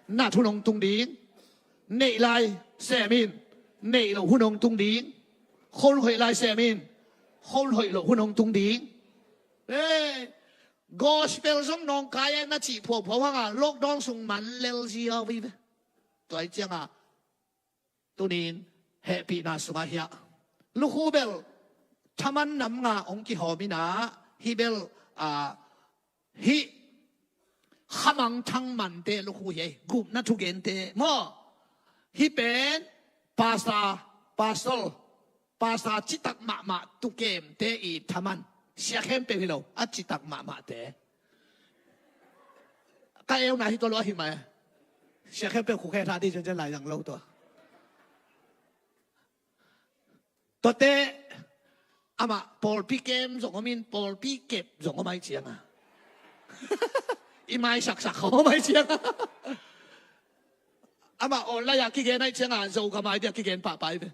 Nat hun hong tung ding. Neih lai sem in. Neih loh hun hong tung ding. Khol hoih lai sem in. Khol hoih loh hun hong tung ding. Hey, gospel zong nawngkai e na cih phuaphuap hangah lockdown sung man lel ziau hi ve. Tua ahih ciangah tuni-in hehpihna sungah hiah lukhu bel thaman nam nga hong kihawm in ah, hih bel, ah, hih khamangthang mante lukhu hi ei, gupna thugente maw? Hih pen pastor, pastor, pastor citak mahmah tukemte i thaman. Sia khempeuh hi lo, a citak mahmahte. Ka euna hi tua lo ahi mai. Sia khempeuh khukhe tha di ciancian lai zang lo tua. Tuate amah pawlpi kem zong om in, pawlpi kep zong om ahih ciangah i maisaksak khawng om ahih ciangah amah online ah kigen ahih ciangah Zogam ai dia kigen pahpah hi ve.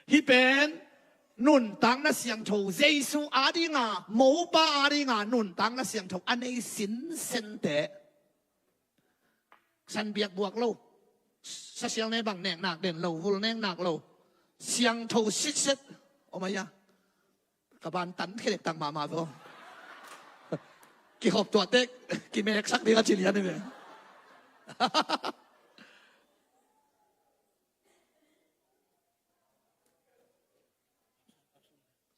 Hih pen nuntakna siangtho, Jesu a dinga, mopa a dinga nuntakna siangtho a nei sinsente. San biak buak lo. Sasial ne bang nek nak den lo, vul nek nak lo. Siangtho sitset. Om ahi a. Ka ban tan khedek tang mahmah ve aw. Kikhop tuah tek, kimeksak ding a ci lian hi ve.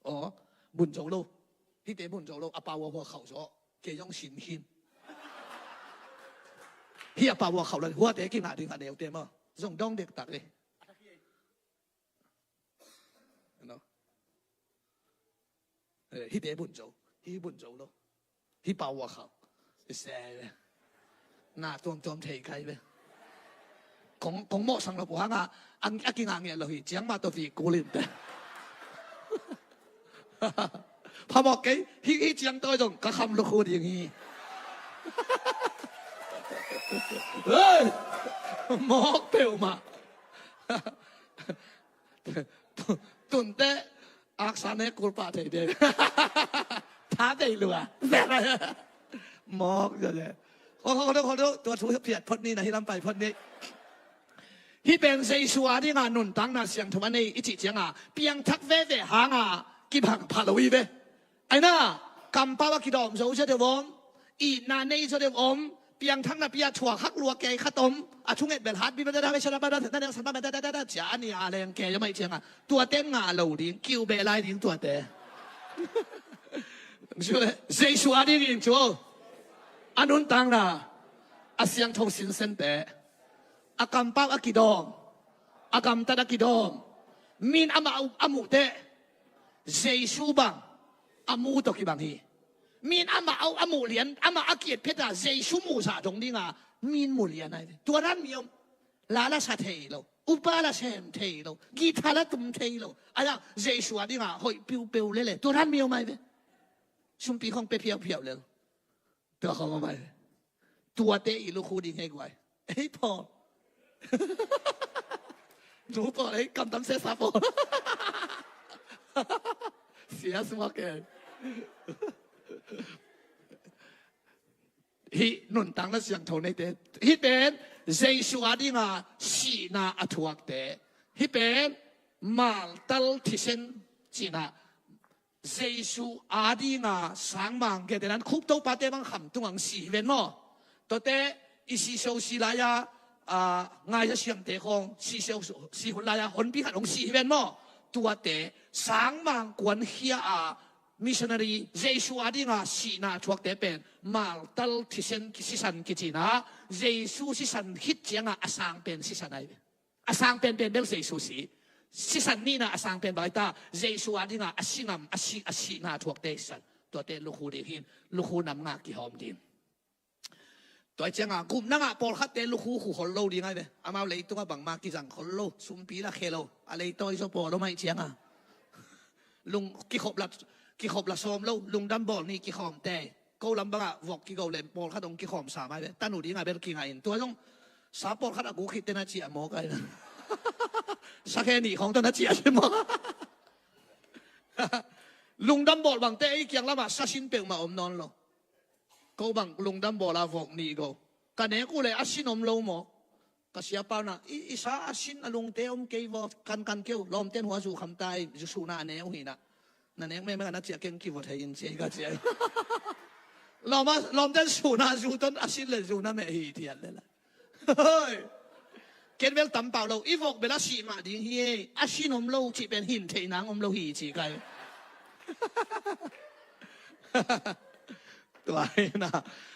Aw, bun zo lo. Hihte bun zo lo, a pau a hua khauh zaw. Kei zong sin khin. Hih a pau a hua khauh la, huate kingah ding a neute maw. Zong dawng dektak le. No. Eh, hihte bun zo. Hih bun zo lo. Hih pau a hua khauh. I se ve. Na tuamtuam thei kai ve. Kong, kong mawhsang lo pua hanga, ang, a kingah ngiat lo hi, ciang mah tawh vik kul in teh. Phamawh kei, hih, hih ciang tawi zong ka kham lukhu ding hi. Hei! Mawk peuhmah. Tunte aksa ne kulpa thei de. Tha thei lua. Mawk zaw de. Hol, hol, hol, hol, tua thu phiat phot ni na, hih lam pai phot ni. Hih pen Jesu a dinga nuntakna siangtho a nei i cih cianga piangthak veve hanga kibang pha lo hi ve. Aina, kampau a kidawm zo zia deuh om, itna nei zo deuh om, piangthakna pia thuak hak lua kei khat om, a thunget bel hat bi ba da da, cia a ni a leng kei a mai cianga, tua ten ngah lo ding, kiu beh lai ding tuate. Jesu a dingin cu, a nuntakna, a siangtho sinsente, a kampau a kidawm, a gamtat a kidawm, min amah a muh teh, Jesu bang a mu tawh kibang hi. Min amah a, a muh lian, amah a kiet phet a Jesu muhzah dong dinga min mu lian ai ve. Tua dan mi om. La la sa thei lo, upa la sem thei lo, guitar la tum thei lo. Aia, Jesu a dinga hoih piupeu lele. Tua dan mi om ai ve. Sumpi khong pe phiaupiau lel. Tua khong om ai ve. Tuate i lukhu ding hei guai. Ei Paul. Nu Paul, ei kamtam sesa Paul. Sia sua ke. Hih nuntakna siangtho neite. Hih pen Jesu a dinga sihna a thuakte. Hih pen maltal thisen cihna. Jesu a dinga sangmang, kei tenan khuk topate bang kham tung ang si hi ven maw? Tuate i si so si lai-a, a, ngaisa siamte khong si so si hun lai-a honpi khat hong si hi ven maw? Tuate sangmang kuankhia a missionary Jesu a dinga sihna thuakte pen maltal thisen sisan kicina, Jesu sisan khit cianga a sang pen sisan ai ve. A sang penpen bel Jesu si. Sisan nihna a sang pen bang ai ta, Jesu a dinga a si ngam, a si, a sihna thuakte sisan. Tuate lukhu ding hin, lukhu nam ngah kihawm ding. Tua cianga gupna ngah pawlkhatte lukhu khu hol lo ding ai ve. Amau leitunga bangma kizang hol lo, sumpi la khe lo, a leitawi zaw pawl lo mai cianga. Lung kikhop la, kikhop la sawm lo, lungdam bawl ni kikhawmte. Ko lam bangah vok kigo lem pawlkhat hong kikhawm sa mai ve. Tanu dingah bel kingah in. Tua zong sa pawlkhat a guk khit tena ciah mawk ai ve. Sakhe nih khawng tawh na ciah si mawk. Lungdam bawl bangte ei kiang lamah sasin peuhmah om nawn lo. Ko bang lungdam bawl a vok nih go. Ka nek uh le a sin om lo maw? Ka siapa na, i, i sa a sin a lungte om kei vaw, kankan keu, lawmten hua zu kham tai, zu suna a ne uh hina. Na nek meme ka na ciah keng kivaw thei in ciah ka ciah. Lawm a, lawmten suna zu ton a sin le zu na meh hi tiat le la. Hoi. Ken bel tam pau lo, i vok bel a sih mah ding hi e, a sin om lo cih pen hin theih nang om lo hi ci kai. Tua hi na.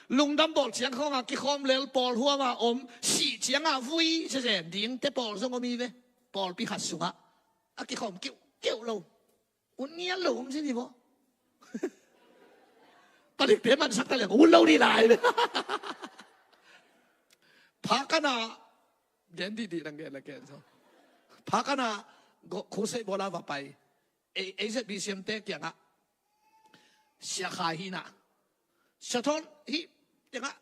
Lungdam bawl ciang khawngah kikhawm lel pawl huama om, sih ciangah vui zezen ding te pawl zong om hi ve. Pawlpi khat sungah a kikhawm kiuhkiuh lo. Un ngial lo om sin hi vaw. Palikte mansak ta leng un lo dih lai ve. Pha kana den dihdih nang gen la gen so. Pha kana go khusei bawla va pai. Ei, ei zet bi siamte kiangah. Sia Khai hina. Sia Thon hi tengah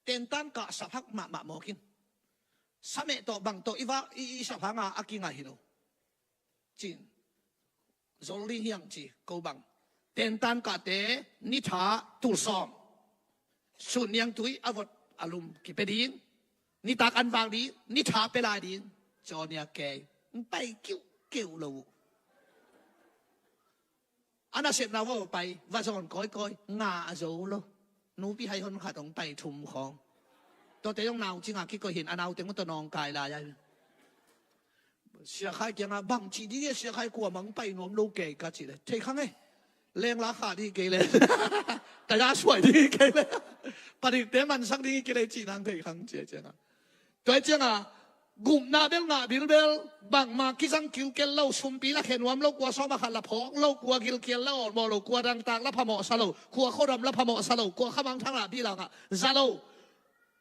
tentan kah saphak mahmah mawkin. Sameh tawh bang tawh i vak i, i saphanga a kingah hi lo. Cin. Zol ding hiang ci ko bang. Tentan kahte ni tha tul sawm. Sun niang tui a vot a lum kipe ding. Nitak an vak ding, ni tha pe lai ding. Caw nia kei. Pai kiuhkiuh lo uh. A nasepna va pai, va zawn kawikawi, nga a zo lo. Nupi hai hon khat hong pai thum khawng. Tuate zong nau cinga kikoih hin, a nau teng uh tawh nawngkai lai ai. Sia Khai kiangah, bang cih ding e, Sia Khai kua mang pai nuam lo kei ka cih le. Thei khang e. Lengla kha ding kei le. Taya suai ding kei le. Padikte mansak ding kei le cih nang thei khang cia ciangah. Tua ciangah, gupna bel ngah bilbel, bangma kizang kilkel lo, sumpi la khe nuam lo, kua sawm a khat la phawk lo, kua gilkial la awlmawh lo, kua dangtak la phamawhsa lo, kua khuadam la phamawhsa lo, kua khamangthang la bilangah za lo.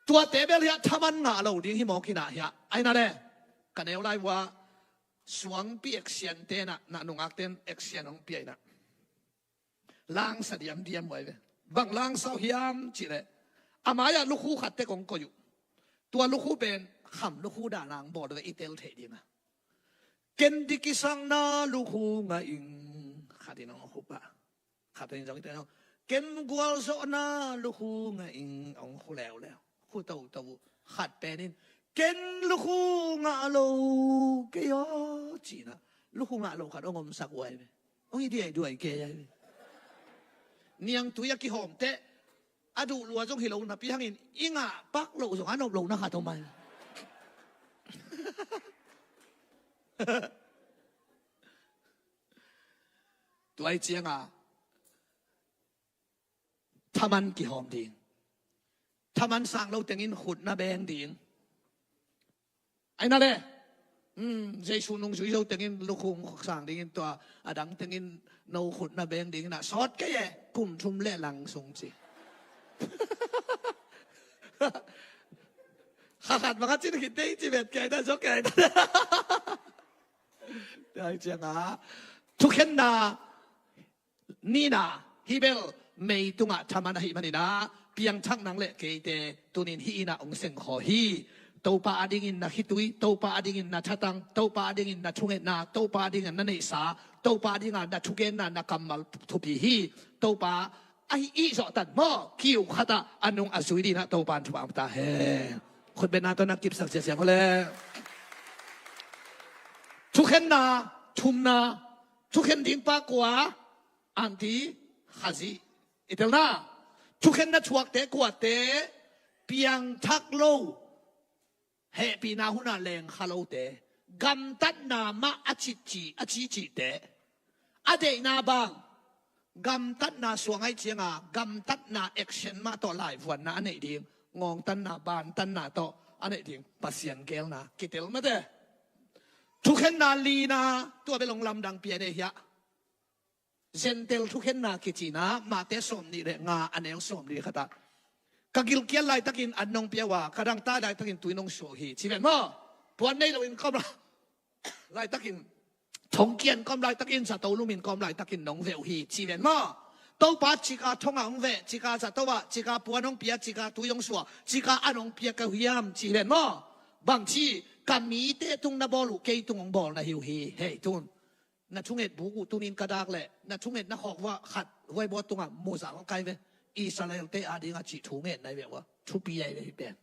Tuate bel hiah thaman ngah lo ding hi mawk inah hiah. Aina le, ka neu lai vua suangpi action tenah na nungak ten action hong pia inah. Langsa diamdiam uh ai ve. Bang langsa uh hiam cihleh, a mai-ah lukhu khat tek hong koih uh. Tua lukhu pen kham lukhu dah nang bawl uh ve, i tel theih dingah. Ken dikisakna lukhu ngah ing, khat in hong khup ah. Khat in zong i tel hong, ken gualzawhna lukhu ngah ing, hong khu leuleu. Khu toto uh. Khat pen in, ken lukhu ngah lo kei aw, cinah lukhu ngah lo khat hong omsak uh ai ve. Hong i diaiduai kei ai ve. Niangtui a kihawm teh, a duh lua zong hi lo napi hangin i ngah pak loh zong a nop lo na khat om ai. Tua i cianga thaman kihawm ding. Thaman sang lo tengin khutna beng ding. Aina le, um, Jesu nungzui zo tengin lukhu sang dingin tua, a dang tengin no khutna beng dingin ah sawt kei e, kum thum le lang sung ci. Kha khat bang a cin khit tei ci vet kei na, zo kei na. Tua i cianga thukhenna nihna, hih bel mei tungah thaman ahih maninah, piangthak nang le keite tunin hih innah hong sengkhaw hi. Topa adingin na khitui, Topa adingin na thatang, Topa adingin na thungetna, Topa adingin na neihsa, Topa adingah na thugenna, na kammal thupi hi. Topa ahi ih zawhtan maw, kiu khatah a nung a zui dinah Topa in thupha ta hen. Khutbetna tawh na kipsak siasiang uh le. Thukhenna thumna, thukhen ding pa kua, anti, Khazih. I telna, thukhenna thuakte kuate, piangthak lo, hehpihna hunah lengkha lote, gamtatna mah a citci, a cicihte, a deihna bang, gamtatna suang ai cianga, gamtatna action mah tawh laivuanna a neih ding, ngawngtanna, bantanna tawh a neih ding, Pasian gelna, kitel mate. Thukhenna lina, tua bel hong lamdang pia nei hiah. Gentile thukhenna kicina, Mate sawmnih le nga a neu sawmnih khatah. Ka gilkial laitakin an nong pia uh a, ka dangtak laitakin tui nong suah uh hi, ci ven maw? Puan nei loin kawm laitakin, thongkian kawm laitakin, zato lumin kawm laitakin nong veh uh hi, ci ven maw? Topa cika thongah hong veh, cika zato ah, cika puan hong pia, cika tui hong suah, cika an hong pia ka uh hiam, ci ven maw? Bangci, ka mite tung na bawl uh, kei tung hong bawl na hi uh hi, hei tun. Na thunget buk uh tunin ka dak leh, na thunget na khawk uh a khat huai bua tungah muzal kai ve. Israel-te adingah cih thunget na hi ve uh a, thupi ai ve hih pen.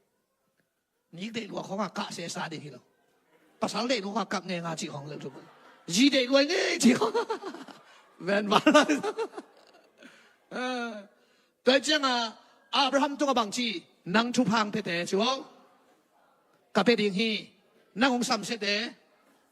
Nik deih lua khawngah kah sesa ding hi lo. Pasal deih lua khawngah kap ngenga cih khawng lel thupi. Zi deih lua ngei cih khawng. Ven val lai. Tua ciangah Abraham tungah bangci, nang thupha hong piate ci uh. Ka pia ding hi. Nang hong samsiate,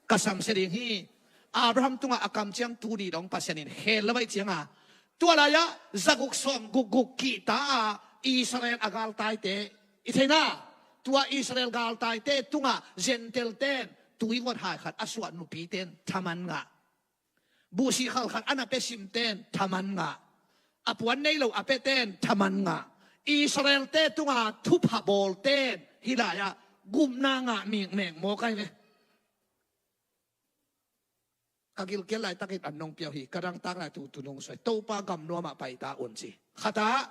ka samsia ding hi. Abraham tungah a kamciam tu nih dong Pasian in hel lo vai cianga, tua lai-ah zaguk sawm gukguk kihta a Israel a galtaite i theina, tua Israel galtaite tungah Gentile ten tuivot hai khat a suah nupiten thaman ngah. Buhsih khal khat a na pia simten thaman ngah. A puan nei lo a piaten thaman ngah. Israel-te tunga thupha bawlten hih lai-ah gupna ngah mikmek mawk ai ve. Ka gilkial laitakin an nong pia uh hi, ka dangtak lai tu, tu nong suai. Topa gam nuamah paita un ci. Khatah,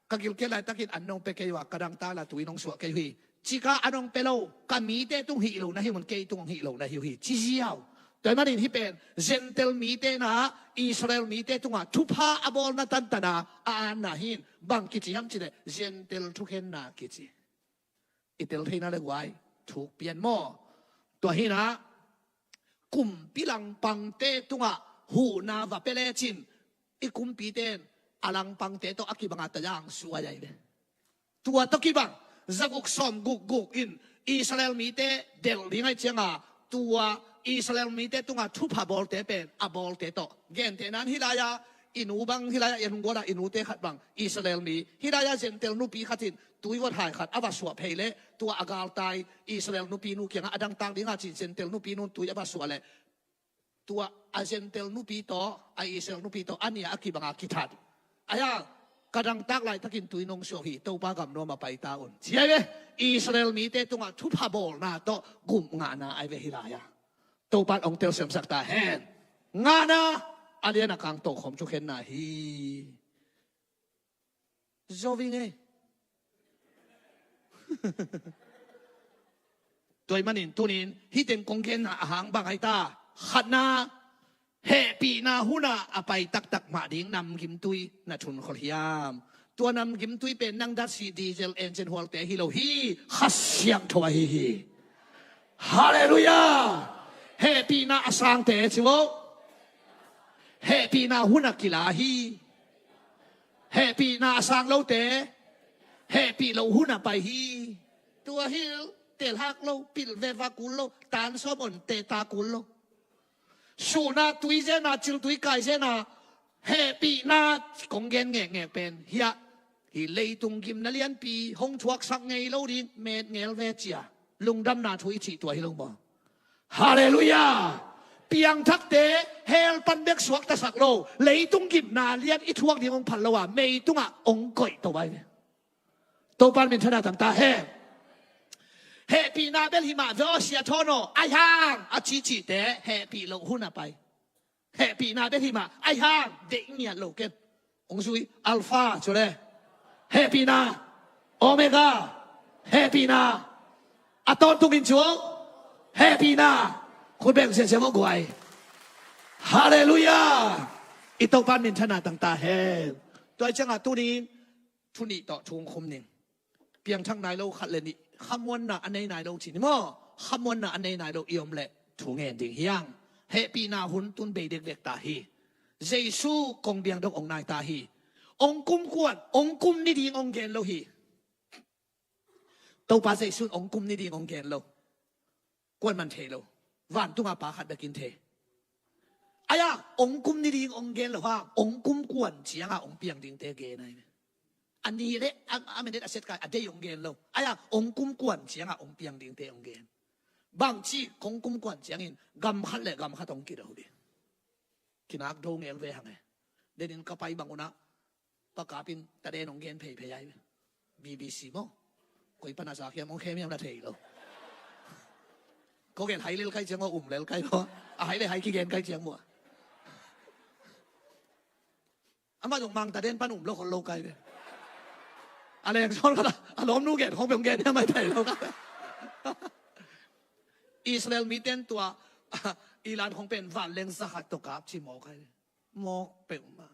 ka gilkial laitakin an nong pia kei uh a, ka dangtak lai tu i nong suah kei uh hi. Cika a nong pia lo, ka mite tung hih lo na hi un, kei tung hong hih lo na hi uh hi, ci ziau. Tua ahih manin hih pen Gentile mite na Israel mite tungah thupha a bawlna tantana a anna hi in, bang kici hiam cihleh Gentile thukhenna kici. I tel theihna le guai thuk pian maw? Tua hinah kumpi langpangte tungah huhna va pia lecin i kumpite in a langpangte tawh a kibanga tayang suai ai ve. Tua tawh kibang zaguk sawm gukguk in Israel mite delh ding ai cianga, tua Israel mite tunga thupha bawlte pen a bawlte tawh, gentehna in hih lai-a i nu bang, hih lai-a i hong guala i nute khat bang Israel mi, hih lai-a Gentile nupi khat in tuivot hai khat a va suah phei leh, tua a galtai Israel nupi nu kiangah a dangtak dinga cin Gentile nupi nun tui a va suah leh, tua a Gentile nupi tawh a Israel nupi tawh a nia a kibanga kithat. Aia, Ka dangtak laitakin tui nong suak hi, Topa gam nuam a pai ta un, ci ai ve. Israel mite tungah thupha bawlna tawh gum ngahna ai ve hih lai-ah. Topa in hong telsiamsak ta hen. Ngahna, a lian a kang tokhom thukhenna hi. Zo ving ei. Tua ahih manin tunin hih teng kong genna a hang bang ai ta. Khatna, hehpihna hunah a pai taktak mah ding namgimtui na thunkhol hiam? Tua namgimtui pen nang datsi diesel engine hualte hi lo hi, Kha Siangtho ahi hi. Halleluiah. Hehpihna a sangte ci vo. Hehpihna hun a kila hi. Hehpihna a sang lote hehpih loh hun a pai hi. Tua hi, telhak lo, pilh veva kul lo, tan sawm on teta kul lo. Suhna tui zena, ciltui kai zena, hehpihna kong gen ngekngek pen hiah, hih leitung gimna lianpi hong thuaksak ngei lo ding, met ngel ve cia, lungdamna thu i cih tua hi lo maw? Halleluiah. Piangthakte hell pan bek suaktasak lo, leitung gimna lian i thuak ding hong phal lo a, meitungah hong koih to bai ve. Topa in minthanna tang ta hen. Hehpihna bel himah ve aw sia thawn aw, ai hang a cihcihte hehpih loh hun a pai. Hehpihna bel himah, ai hang deih ngiat lo ken. Hong zui, Alpha cu le, hehpihna, Omega, hehpihna, a tawntungin cu hehpihna. Khut beng siasia maw guai. Halleluiah. I Topa in minthanna tang ta hen. Tua ciangah tunin thu nih tawh thu hong khum ning. Piangthak nai lo khat le nih, khamuanna a nei nai lo ci ni maw? Khamuanna a nei nai lo i om leh thu ngen ding hi hang. Hehpihna hun tun bei dekdek ta hi. Jesu kong biang dong hong nai ta hi. Hong kum kuan, hong kum ni ding hong gen lo hi. Topa Jesu in hong kum ni ding hong gen lo. Kuan man thei lo. Vantunga Pa khat bekin thei. Ai-a hong kum ni ding hong gen lo hang, hong kum kuan cianga hong piang dingte gen ai. A ni le a, a minute a set kai a dei hong gen lo. Ai-a hong kum kuan cianga hong piang dingte hong gen. Bangci hong kum kuan ciangin gam khat le gam khat hong kido ding. Kinak do ngel ve hang e. Denin ka pai bang unah Pa Kap in taden hong gen pheiphei ai. B B C maw? Koi pana sa khiam hong khem hiam na thei lo. Ko gen hai lel kai ciang maw, um lel kai maw? A hai le hai kigen kai ciang maw? Amah zong Mang taden pan um lo khol lo kai ve. A leng sawn khat a lawmnu gen khong pe hong gen hiam ai thei lo kai. Israel miten tua Iran khong pen van leng za khat tawh kap ci mawk ai ve. Mawk peuhmah.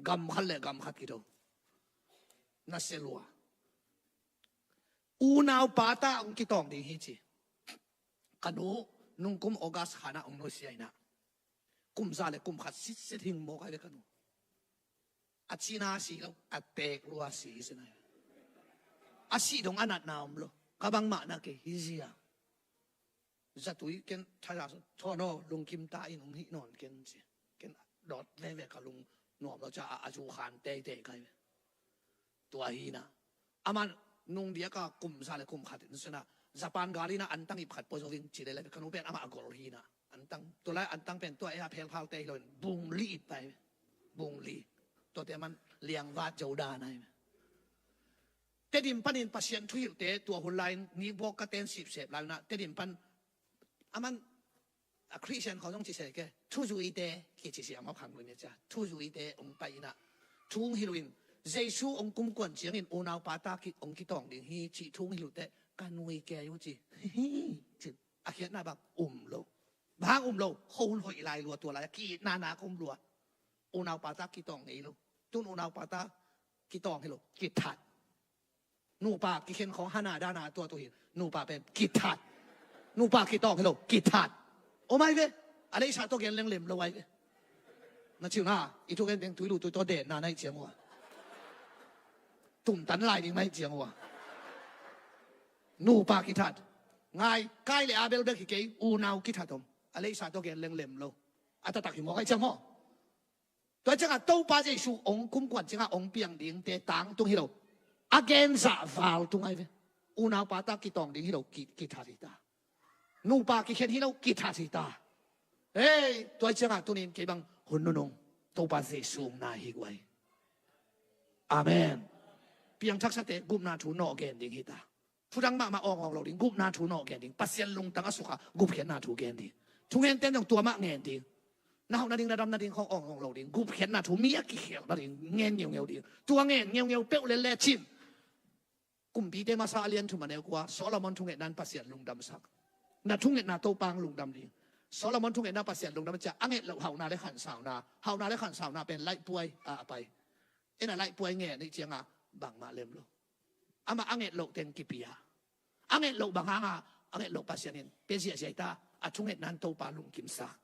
Gam khat le gam khat kido. Na sia lua. Unau pata hong kitawng ding hi ci. Ka nu nungkum August khanah hong nusia inah. Kum za le kum khat sitset hing mawk ai ve ka nu. A cina si lo, a teek lua si hi sin ai. A sih dong a natna om lo. Ka bangmah na kei hi zia. Zatui ken thaza thawn aw lungkim ta in hong hih nawn ken ci. Ken dawt veve ka lung nuam lo ca a, a zu khan teitei kai ve. Tua hi na. Aman nung diaka kum za le kum khat in suna Japan gal ina antang ip khat pua zo ving ci le le ka nu pen amah a gol hi na. Antang, tua lai antang pen tua ea phelphal te hi lo in bung li ip pai ve. Bung li. Tuate aman liangvat zo dan ai ve. Tedim panin Pasian thuhilhte tua hun lai-in ni bawk ka ten sipsep lai unah Tedim pan aman a Christian khawng zong ci se ke thuzuite kici siam hawk hang lo in cia thuzuite hong pai inah thu hong hilh in Jesu hong kumkuan ciangin unau pata hong kitawng ding hi cih thu hong hilh uh teh ka nui kei uh ci. Hi hi cin a khiatna bang um lo. Bang um lo, kho hun hoih lai lua tua lai a ki-itna nak um lua. Unau pata kitawng ngei lo. Tun unau pata kitawng hi lo, kithat. Nupa kikhen khawng hana dana tua tu hi. Nupa pen kithat. Nupa kitawng hi lo, kithat. Om ai ve. A leisa tawh gen leng lem lo ai ve. Na ciu na i thu gen teng tui lu tui tawh denna na ih ciang uh a. Tumtan lai ding na ih ciang uh a. Nupa kithat. Ngai, Kain le Abel bek hi kei, unau kithat om. A leisa tawh gen leng lem lo. A taktak hi mawk ai ciang maw? Tua ciangah Topa Jesu hong kumkuan ciangah hong piang dingte tangtung hi lo. A gen zah val tung ai ve. Unau pata kitawng ding hi lo, ki, kithat hi ta. Nupa kikhen hi lo, kithat hi ta. Hei, tua ciangah tunin kei bang hun nunung Topa Jesu hong nai hi guai. Amen. Piangthaksate gupna thu nawh gen ding hi ta. Thudang mahmah awng awng lo ding, gupna thu nawh gen ding. Pasian lungtang a sukha gupkhiatna thu gen ding. Thungente zong tua mah ngen ding. Na hauh nading, na dam nading khawng awng awng lo ding. Gupkhiatna thu, mi a kikhial nading ngen ngeungeu ding. Tua ngen ngeungeu peuh le lecin kumpite masa a lian thum a neu kua, Solomon thungetna in Pasian lungdamsak. Na thungetna Topa hong lungdam ding. Solomon thungetna Pasian lungdam ciah a nget loh hauhna le khansauna. Hauhna le khansauna pen laihpuai a a pai. Ena laihpuai ngen ih cianga bangmah lem lo. Amah a nget loh teng kipia. A nget loh bang hanga a nget loh Pasian in pia ziahziah ta, a thungetna in Topa lungkimsak.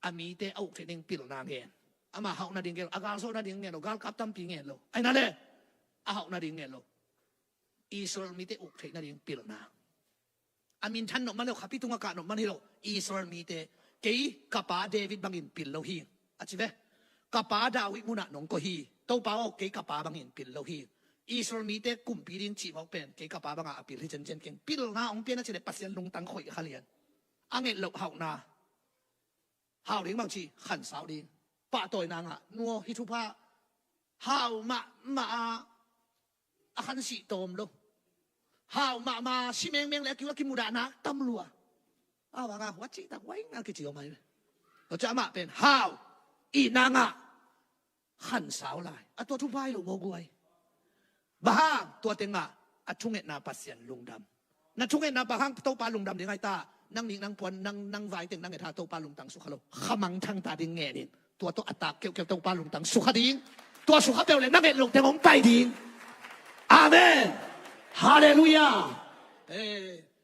A mite a uk theih ding pilna ngen. Amah hauh nading ngen lo, a galzawh nading ngen lo, galkap tampi ngen lo. Aina le a hauh nading ngen lo. Israel mite uk theih nading pilna. A minthan nop man lo, khapi tunga kah nop man hi lo. Israel mite, kei ka pa David bangin pil lo hi, a ci ve. Ka pa David munah nong koih hi. Topa aw, kei ka pa bangin pil lo hi. Israel mite kumpi ding cih mawk pen kei ka pa banga a pil hi ciancian keng. Pilna hong pian a ci le Pasian lungtang khoih kha lian. A nget loh hauhna. Hau ding bang ci, khansau ding. Pahtawina ngah, nuaw hi thupha. Hau mahmah a, a khansih tawm lo. Hau mahmah si mengmeng le a kiu a kimudahna tam lua. A vanga huat cihtak huai nga kici om ai. Tua ciah amah pen hau, itna ngah, khansau lai. A tua thupha hi lo maw guai. Bang hang, tua tengah a thungetna Pasian lungdam. Na thungetna bang hang Topa lungdam ding ai ta. Nang nik nang puan, nang, nang vai teng nang nget ha Topa lungtang sukha lo. Khamangthang ta ding ngenin. Tua tua a tak keuhkeuh Topa lungtang sukha ding. Tua sukha peuh le na nget loh teng hong pai ding. Amen. Halleluiah. Eh.